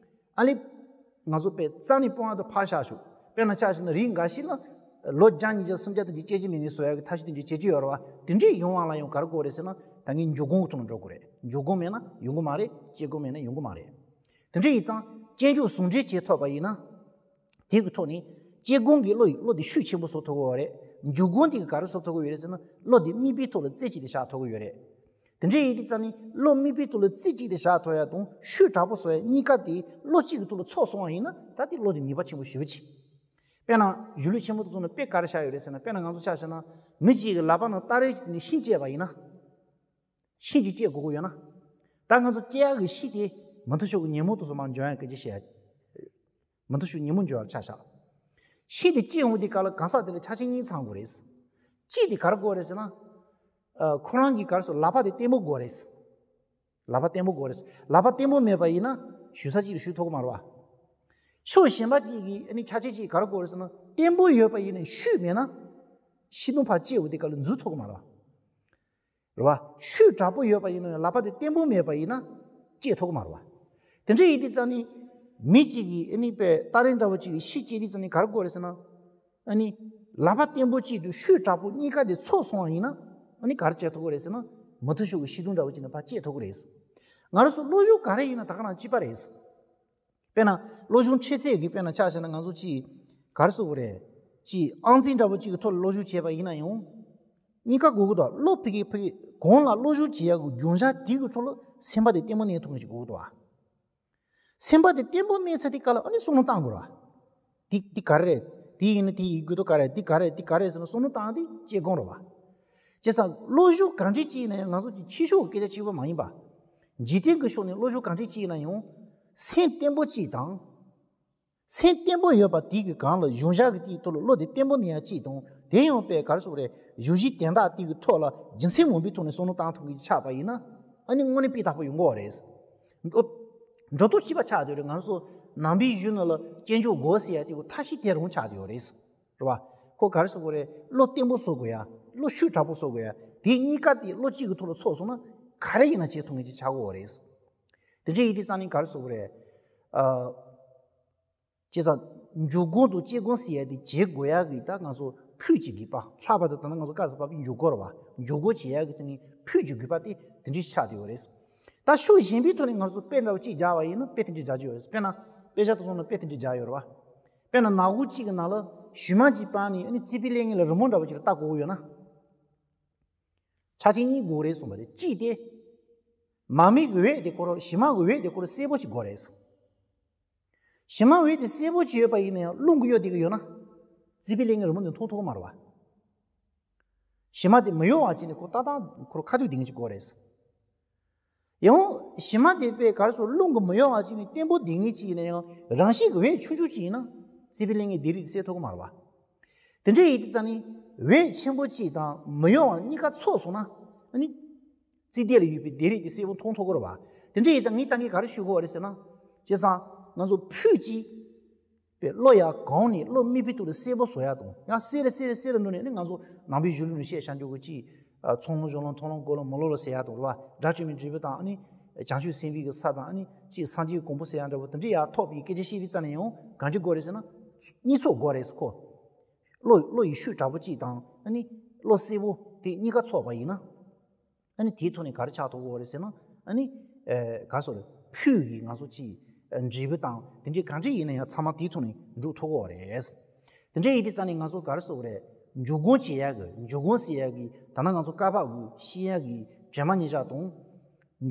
ཨ་ལེ། ང་ཚོ་དཔེ་རྩ་ནས་སྤོང་བ་དང་ཕར་བཞག་ཞུ། དཔེར་ན་ཆ་བཞག་ན་རིགས་འགའ་ཞིག་ལ་ལོ་བརྒྱ་ཉིས་བརྒྱ་སུམ་བརྒྱ་དེ་འདྲའི་སྐྱེ་རྒྱུ་མེད་ངེས་བཟོ་ཡ་གི་ཐབས་ཤེས་དེ་འདྲའི་བྱེད་ཀྱི་ཡོད་རེད་བ། དེ་འདྲའི་ཡོང་བ་ལ་ཡང་ག་རེ་དགོས་རེད་ཟེར་ན་ད་ངས་འཇུག་སྒོ་གི་ཐོག་ནས་འགྲོ་དགོས་རེད། འཇུག་སྒོ་མེད་ན་ཡོང་གི་མ་རེད། སྐྱེ་སྒོ་མེད་ན་ཡོང་གི་མ་རེད། དེ་འདྲ་ཡིན་ཙང་སྐྱེ་འཇུག་ཟུང་འབྲེལ་བྱེད་ཐུབ་པ་ཡིན་ན། དེ་གི་ཐོག་ནས་སྐྱེ་སྒོ་གི་བློ་ཡི་བློ་དེ་ཤུགས་ཆེན་པོ་བཟོ་ཐུབ་ཀྱི་ཡོད་རེད། འཇུག་སྒོ་འདི་གི་ག་རེ་བཟོ་ཐུབ་ཀྱི་ཡོད་རེད་ཟེར་ན་བློ་དེ་དམིགས་པའི་ཐོག་ལ་རྩེ་གཅིག་ཏུ་བཞག་ཐུབ་ཀྱི་ཡོད་རེད། དེ་འདྲ་ཡིན་དུས་ཙམ་ནས་བློ་དམིགས་པའི་ཐོག་ལ་རྩེ་གཅིག་ཏུ་བཞག་ཐུབ་ཡ་དང་ཤུགས་དྲག་པོ་བཟོ་ཡ་གཉིས་ཀ་དེ་བློ་གཅིག་གི་ཐོག་ལ་ཚོགས་སོང་བ་ཡིན་ན་ད་དེ་བློ་དེ་ནུས་པ་ཆེན་པོ་ཞེ་པོ་ཅིག་དཔེར་ན་གཞུང་ལུགས་ཆེན་པོ་དེ་ཚོ་ནང་དཔེ་ག་རེ་བཞག་ཡོད་རེད་ཟེར་ན། དཔེར་ན་ང་ཚོ་ཆ་བཞག་ན་མི་གཅིག་གི་ལག་པ་ནང་སྟ་རེ་ཟིན་ནས་ཤིང་བཅད་པ་ཡིན་ན། ཤིང་གཅིག་བཅད་དགོས་ཀྱི་ཡོད་ན། ད་ང་ཚོ་བཅད་ཡག་གི་ཤིང་དེ་མུ་མཐུད་ཤོག་གི་ཉིན་མོ་དུ་སོ་མ་འཇོག་ཡག་སྐད་ཆ་བཤད་ཡ། མུ་མཐུད་ཤོག་ཉིན་མོ་འཇོག་ཡག་ཆ་བཞག་ཤིང་དེ་བཅད་འོང་དུས་སྐབས་ལ་གང་ཟག་དེ་ལ་ཆ་ཆེན་གཉིས་ཚང་དགོས་རེད། གཅིག་དེ་ག་རེ་དགོས་རེད་ཟེར་ན། ཨ། ཁོ་རང་གི་ག་རེ་ཟེར་ལག་པ་དེ་བརྟན་པོ་དགོས་རེད། ལག་པ་བརྟན་པོ་དགོས་རེད། ལག་པ་བརྟན་པོ་མེད་པ་ཡིན་ན་ཞུ་ས་གཅིག་ལ་ཞུ་ཐུབ་ཀྱི་མ་རེད་བ། ཕྱོགས་གཞན་པ་གཅིག་གི་ཨ་ནི་ཆ་ཆེན་གཅིག་ག་རེ་དགོས་རེད་ཟེར་ན་བརྟན་པོ་ཡོད་པ་ཡིན་ན་ཤུགས་མེད་ན་ཤིང་སྡོང་ཕར་བཅད་འོང་དུས་སྐབས་ལ་འཛུལ་ཐུབ་ཀྱི་མ་རེད་བ། རེད་བ། ཤུགས་དྲག་པོ་ཡོད་པ་ཡིན་ན་ཡང་ལག་པ་དེ་བརྟན་པོ་མེད་པ་ཡིན་ན་བཅད་ཐུབ་ཀྱི་མ་རེད་བ། དེ་འདྲ་ཡིན་དུས་ཙམ་ནས་མི་གཅིག་གིས་ཨ་ནི་དཔེ་སྟ་རེ་འདྲ་བོ་གཅིག་གིས་ཤིང་བཅད་དུས་ཙམ་ནས་ག་རེ་དགོས་རེད་ཟེར་ན། ཨ་ནི་ལག་པ་བརྟན་པོ་གཅིག་དང་ཤུགས་དྲག་པོ་གཉིས་ཀ་དེ་ཚོགས་སོང་བ་ཡིན་ན་ཨ་ནི་ག་རེ་བྱེད་ཐུབ་ཀྱི་རེད་ཟེར་ན་མུ་མཐུད་ཤོག་གི་ཤིང་སྡོང་འདྲ་བོ་གཅིག་ནས་ཕར་བཅད་ཐུབ་ཀྱི་རེད། ང་རང་ཚོ་བློ་སྦྱོང་ག་རེ་ཡིན་ན་ད་ག་རང་གཅིག་པ་རེད། དཔེར་ན་བློ་སྦྱོང་འཕྲད་ཚད་ཀྱི་དཔེར་ན་ཆ་བཞག་ན་ང་ཚོ་གཅིག་ག་རེ་ཟེར་དགོས་རེད། གཅིག་ཨང་རྩིས་འདྲ་བོ་གཅིག་གི་ཐོག་ལ་བློ་སྦྱོང་བྱས་པ་ཡིན་ན་ཡང་། གཉིས་ཀ་དགོས་ཀྱི་འདུག་བློ་ཕ་གི་ཕ་གི་གོང་ལ་བློ་སྦྱོང་བྱེད་ཡག་གི་རྒྱུ་ཆ་དེ་གི་ཐོག་ལ་སེམས་པ་དེ་བརྟན་པོ་གནས་ཐུབ་མཁན་ཞིག་དགོས་ཀྱི་འདུག་བ། སེམས་པ་དེ་བརྟན་པོ་གནས་ཚར་དུས་སྐབས་ལ་ཨ་ནི་བསམ་བློ་བཏང་དགོས་རེད་བ། འདི་འདི་ག་རེ་རེད། འདི་ཡིན་ན་འདི་ཡིན་དགོས་འདུག་ག་རེ་འདི་ག་རེ་འདི་ག་རེ་ཟེར་ན་བསམ་བློ་བཏང་སྟེ་དཔྱད་སྒོམ་རེད་བ། བྱས་ཙང་བློ་སྦྱོང་གང་འདྲ་ཅིག་ཡིན་ན་ཡང་ང་ཚོ་གི་ཕྱི་ཕྱོགས་ཀྱི་སྐད་ཆ་གཅིག་པ་མ་ཡིན་པ། འཇིག་རྟེན་གྱི་ཕྱོགས་ནས་བློ་སྦྱོང་གང་འདྲ་ཅིག་ཡིན་ན་ཡང་། སེམས་བརྟན་པོ་གཅིག་དང་། སེམས་བརྟན་པོ་ཡོད་པ་དེ་གི་སྒང་ལ་གཞུང་ཞབས་ཀྱི་དེའི་ཐོག་ལ་བློ་དེ་བརྟན་པོ་གནས་ཡ་གཅིག་དང་དེ་ཡང་དཔེ་ག་རེ་ཟེར་དགོས་རེད། གཞུང་གཞི་དན་རྟགས་དེ་གི་ཐོག་ལ་རྒྱུ་མཚན་མངོན་པའི་ཐོག་ནས་བསམ་བློ་བཏང་ཐུབ་མཁན་ཅིག་ཆགས་པ་ཡིན་ན་ཨ་ནི་དངོས་གནས་སྤུས་དག་པོ་ཡོང་གི་རེད། འགྲོ་འགྲོ་ལྡོག་གཅིག་པ་ཆགས་བསྡད་ཡོད་རེད། ང་ཚོ་ནང་པའི་གཞུང་ནང་ལ་སྐྱེ་འཇུག་སྒོ་ཟེར་ཡ་དེ་གོ་ཐབས་ཤེས་དེ་རང་ཆགས་བསྡད་ཡོད་རེད། རེད་བ། ཁོ་ག་རེ་ཟེར་དགོས་རེད། བློ་བརྟན་པོ་བཟོ་དགོས་ཡ། བློ་ཤུགས་དྲག་པོ་བཟོ་དགོས་ཡ། དེ་གཉིས་ཀ་དེ་བློ་གཅིག་གི་ཐོག་ལ་ཚོགས་སོང་ན་ག་རེ་ཡིན་ན་བྱེད་ཐུབ་མཁན་ཅིག་ཆགས་ཀྱི་ཡོད་རེད། དེ་འདྲ་ཡིན་དུས་ཙང་ནི་ག་རེ་ཟེར་དགོས་རེད། ཨ། བྱས་ཙང་འཇུག་སྒོ་དང་སྐྱེ་སྒོ་ཟེར་ཡ་དེ་བྱེད་དགོས་ཡ་གི་ད་ང་ཚོ་ཕུད་ཀྱི་དགོས་པ། ལྷག་པར་དུ་ད་ནི་ང་ཚོ་སྐབས་སུ་བབས་པའི་འཇུག་སྒོ་རེད་བ། འཇུག་སྒོ་བྱེད་ཡ་གི་དེ་ནི་ཕུད་ཀྱི་དགོས་པ་དེ་དེ་འདྲ་ཆགས་བསྡད་ཡོད་རེད། ད་ཕྱོགས་གཞན་པའི་ཐོག་ནས་ང་ཚོ་དཔེ་འདྲ་བོ་གཅིག་སྦྱར་བ་ཡིན་ན་དཔེ་དེ་འདྲ་སྦྱར་གྱི་ཡོད་རེད། དཔེར་ན་དཔེ་ཆ་དེ་ཚོ་ནང་དཔེ་དེ་འདྲ་སྦྱར་ཡོད་རེད་བ། དཔེར་ན་ནག་ཁུང་གཅིག་གི་ནང་ལ་ཞུན་མ་གཅིག་སྤར་ནས་ཨ་ནི་རྩིག་པའི་ལྷན་ངེས་ལ་རི་མོ་འདྲ་བོ་གཅིག་ལ་ལྟ་དགོས་ཀྱི་ཡོད་ན། ཆ་རྐྱེན་གཉིས་དགོས་རེད་གསུངས་པ་རེད། གཅིག་དེ། མར་མེ་གི་འོད་དེ་ཁོ་རང་ཞུན་མ་གི་འོད་དེ་ཁོ་རང་གསལ་པོ་ཞིག་དགོས་རེད། ཞུན་མ་འོད་དེ་གསལ་པོ་ཞིག་ཡོད་པ་ཡིན་ན་ཡང་རླུང་གིས་གཡོ་བསྡད་ཀྱི་ཡོད་ན། རྩིག་པའི་ལྷན་ངེས་རི་མོ་འདི་མཐོང་ཐུབ་ཀྱི་མ་རེད་བ། ཞུན་མ་དེ་མི་གཡོ་བ་བྱས་ནས་ཁོ་ཏག་ཏག་ཁོ་རང་ཁ་ཐུག་བསྡད་མཁན་ཅིག་དགོས་རེད། ཡང་ཞུན་མ་དེ་དཔེ་ག་རེ་ཟེར། རླུང་གིས་མི་གཡོ་བ་བྱས་ནས་བརྟན་པོ་བསྡད་མཁན་ཅིག་ཡིན་ན་ཡང་རང་བཞིན་གྱི་འོད་ཆུང་ཆུང་ཅིག་ཡིན་ན་རྩིག་པའི་ལྷན་ངེས་ལྡེབས་རིས་དེ་གསལ་ཐུབ་ཀྱི་མ་རེད་བ། དེ་འདྲ་ཡིན་དུས་ཙང་ནི་འོད་ཆེན་པོ་གཅིག་དང་མི་གཡོ་བ་གཉིས་ཀ་ཚོགས་སོང་ན་ཨ་ནི། རྩིག་ལྡེབས་ལ་ཡོད་པའི་ལྡེབས་རིས་དེ་གསལ་པོ་མཐོང་ཐུབ་ཀྱི་རེད་བ། དེ་འདྲ་ཡིན་ཙང་ངས་ད་གིན་ག་རེ་ཞུ་དགོས་པ་རེད་ཟེར་ན། བྱས་ཙང་ང་ཚོ་ཕུད་ཀྱིས་པའི་བློ་ཡར་གོང་ནས་བློ་དམིགས་པའི་ཐོག་ལ་གསལ་པོ་བཟོ་ཡག་དང་ཡང་གསལ་རེ་གསལ་རེ་གསལ་རེ་འགྲོ་ནས་ཨ་ནི་ང་ཚོ་ནང་པའི་གཞུང་ལུགས་ནས་བཤད་བྱ་འཇུག་གི་ཅིག་ཚོགས་ལམ་སྦྱོར་ལམ་མཐོང་ལམ་སྒོམ་ལམ་མི་སློབ་ལམ་ཟེར་ཡག་དང་རེད་བ། དགྲ་བཅོམ་པའི་འབྲས་བུ་དང་ཨ་ནི་བྱང་ཆུབ་སེམས་དཔའི་གི་ས་དང་ཨ་ནི་ཅིག་སངས་རྒྱས་ཀྱི་གོ་འཕང་ཟེར་ཡག་འདྲ་བོ་དེ་འདྲ་ཡར་ཐོབ་པའི་སྐད་ཆ་བཤད་དུས་ཙ་ནས་ཡང་གང་ཅི་དགོས་རེད་ཟེར་ན། གཉིས་ཚོགས་དགོས་རེད་ཟེར་ཁོ། བློ་བློ་ཡི་ཤུགས་དྲག་པོ་གཅིག་དང་ཨ་ནི་བློ་གསལ་པོ་དེ་གཉིས་ཀ་ཚོགས་པ་ཡིན་ན། ཨ་ནི་དེའི་ཐོག་ནས་ག་རེ་ཆགས་ཐུབ་ཀྱི་ཡོད་རེད་ཟེར་ན། ཨ་ནི་ཨེ་ག་རེ་ཟེར་དགོས་རེད། ཕུད་ཀྱི་ང་ཚོ་ཅིག་འབྲས་བུ་དང་དེ་འདྲའི་གང་འདྲ་ཡིན་ན་ཡང་ཚང་མ་དེའི་ཐོག་ནས་འགྲུབ་ཐུབ་ཀྱི་ཡོད་རེད། དེ་འདྲ་ཡིན་དུས་ཙ་ནས་ང་ཚོ་ག་རེ་ཟེར་དགོས་རེད། འཇུག་སྒོམ་བྱེད་ཡག་གི་འཇུག་སྒོམ་ཟེར་ཡག་གི་ད་ནང་ང་ཚོ་བཀའ་བབས་དགོས་ཤེས་ཡག་གི་དྲན་པ་ཉེར་བཞག་དང་།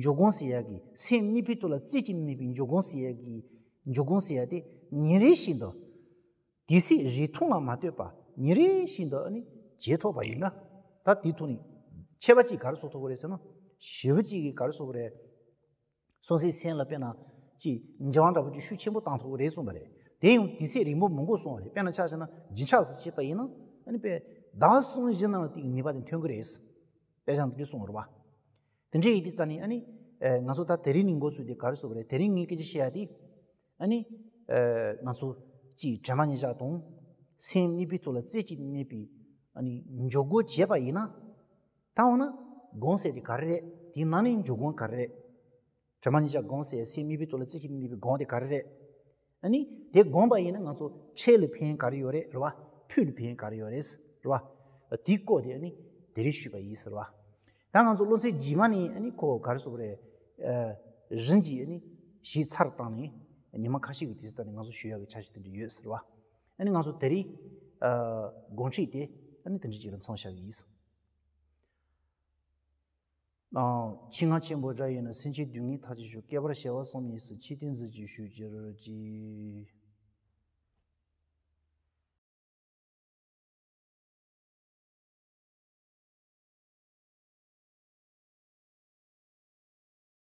འཇུག་སྒོམ་ཟེར་ཡག་གི་སེམས་དམིགས་པའི་ཐོག་ལ་རྩེ་གཅིག་གནས་པའི་འཇུག་སྒོམ་ཟེར་ཡག་གི་འཇུག་སྒོམ་ཟེར་ཡག་དེ་ཉིན་རེ་བཞིན་དུ། དེ་སྲིད་རིགས་མཐོང་ལ་མ་ལྟོས་པར་ཉིན་རེ་བཞིན་དུ་ཨ་ནི་བྱེད་ཐུབ་པ་ཡིན་ན། ད་དེ་ཐོག་ནས་ ཁྱད་པར་ཅིག་ག་རེ་བཟོ་ཐུབ་ཀྱི་རེད་ཟེར་ན། ཞེ་པོ་ཅིག་གིས་ག་རེ་བཟོ་གི་རེད། སོ་སོའི་སེམས་ལ་དཔེར་ན་ཅིག་འགྱུར་བ་འདྲ་པོ་ཅིག་ཤུགས་ཆེན་པོ་བཏང་ཐུབ་ཀྱི་རེད་གསུངས་པ་རེད། དེ་ཡང་དུས་ཚོད་རིང་པོ་མི་འགོར་གསུངས་པ་རེད། དཔེར་ན་ཆ་བཞག་ན་རྒྱུན་ཆགས་སུ་བྱས་པ་ཡིན་ན་ཨ་ནི་དཔེ་ཟླ་གསུམ་བཞི་ནང་ལ་དེའི་ནུས་པ་དེ་ཐོན་གྱི་རེད། དཔེ་བཞག་ན་དེ་འདྲ་གསུངས་པ་རེད་བ། དེ་འདྲ་ཡིན་དུས་ཙ་ནི་ཨ་ནི། ཨེ། ང་ཚོ་ད་དེ་རིང་ནས་འགོ་ཚུགས་ཏེ་ག་རེ་བཟོ་གི་རེད། དེ་རིང་ངས་སྐད་ཆ་བཤད་ཡ་དེ། ཨ་ནི། ཨེ། ང་ཚོ་ཅིག་དྲན་པ་ཉེར་བཞག་དང་། སེམས་དམིགས་པའི་ཐོག་ལ་རྩེ་གཅིག་གནས་པའི། ཨ་ནི་འཇུག་སྒོ་བྱས་པ་ཡིན་ན། ད་འོ་ན་སྒོམ་ཟེར་དེ་ག་རེ་རེད། དེའི་ནང་ནས་འཇུག་སྒོ་ག་རེ་རེད། དྲན་པ་ཉེར་བཞག་སྒོམ་ཟེར་སེམས་དམིགས་པའི་ཐོག་ལ་རྩེ་གཅིག་གནས་པའི་སྒོམ་དེ་ག་རེ་རེད། ཨ་ནི་དེ་སྒོམ་པ་ཡིན་ན་ང་ཚོ་འཕྲལ་ལ་ཕན་ག་རེ་ཡོད་རེད་རེད་བ། ཕུགས་ལ་ཕན་ག་རེ་ཡོད་རེད་རེད་བ། དེའི་སྐོར་དེ་ཨ་ནི་དེ་རིང་ཞུས་པ་ཡིན་ཟེར་བ། ད་ང་ཚོ་སློབ་ཚན་རྗེས་མ་ནས་ཨ་ནི་ཁོ་ག་རེ་ཟེར་དགོས་རེད། ཨ། རིམ་གྱིས་ཨ་ནི་གཞི་ཚར་བཏང་ནས་ཉི་མ་ཁ་ཤས་ཀྱི་དུས་ཚོད་བཏང་ནས་ང་ཚོ་ཞུ་ཡག་གི་འཆར་གཞི་དེ་འདྲ་ཡོད་ཟེར་བ། ཨ་ནི་ང་ཚོ་དེ་རིང་། ཨ། དགོངས་ཁྲིད་དེ་ཨ་ནི་དེ་འདྲ་ཅིག་ལ་མཚམས་བཞག་གི་ཡིན། ཨ། ཕྱི་ང་ཆེན་པོ་ར་ཡིན་ན། སེམས་ཅན་སྡུག་བསྔལ་ཐར་ཅིག་ཤོག་བསྐལ་པར་བྱེ་བ་གསུམ་ཡིན་ཟེར། ཆེ་བསྟན་མཛོད་ཅིག་ཞུ་ཅི་རུ་ཅི།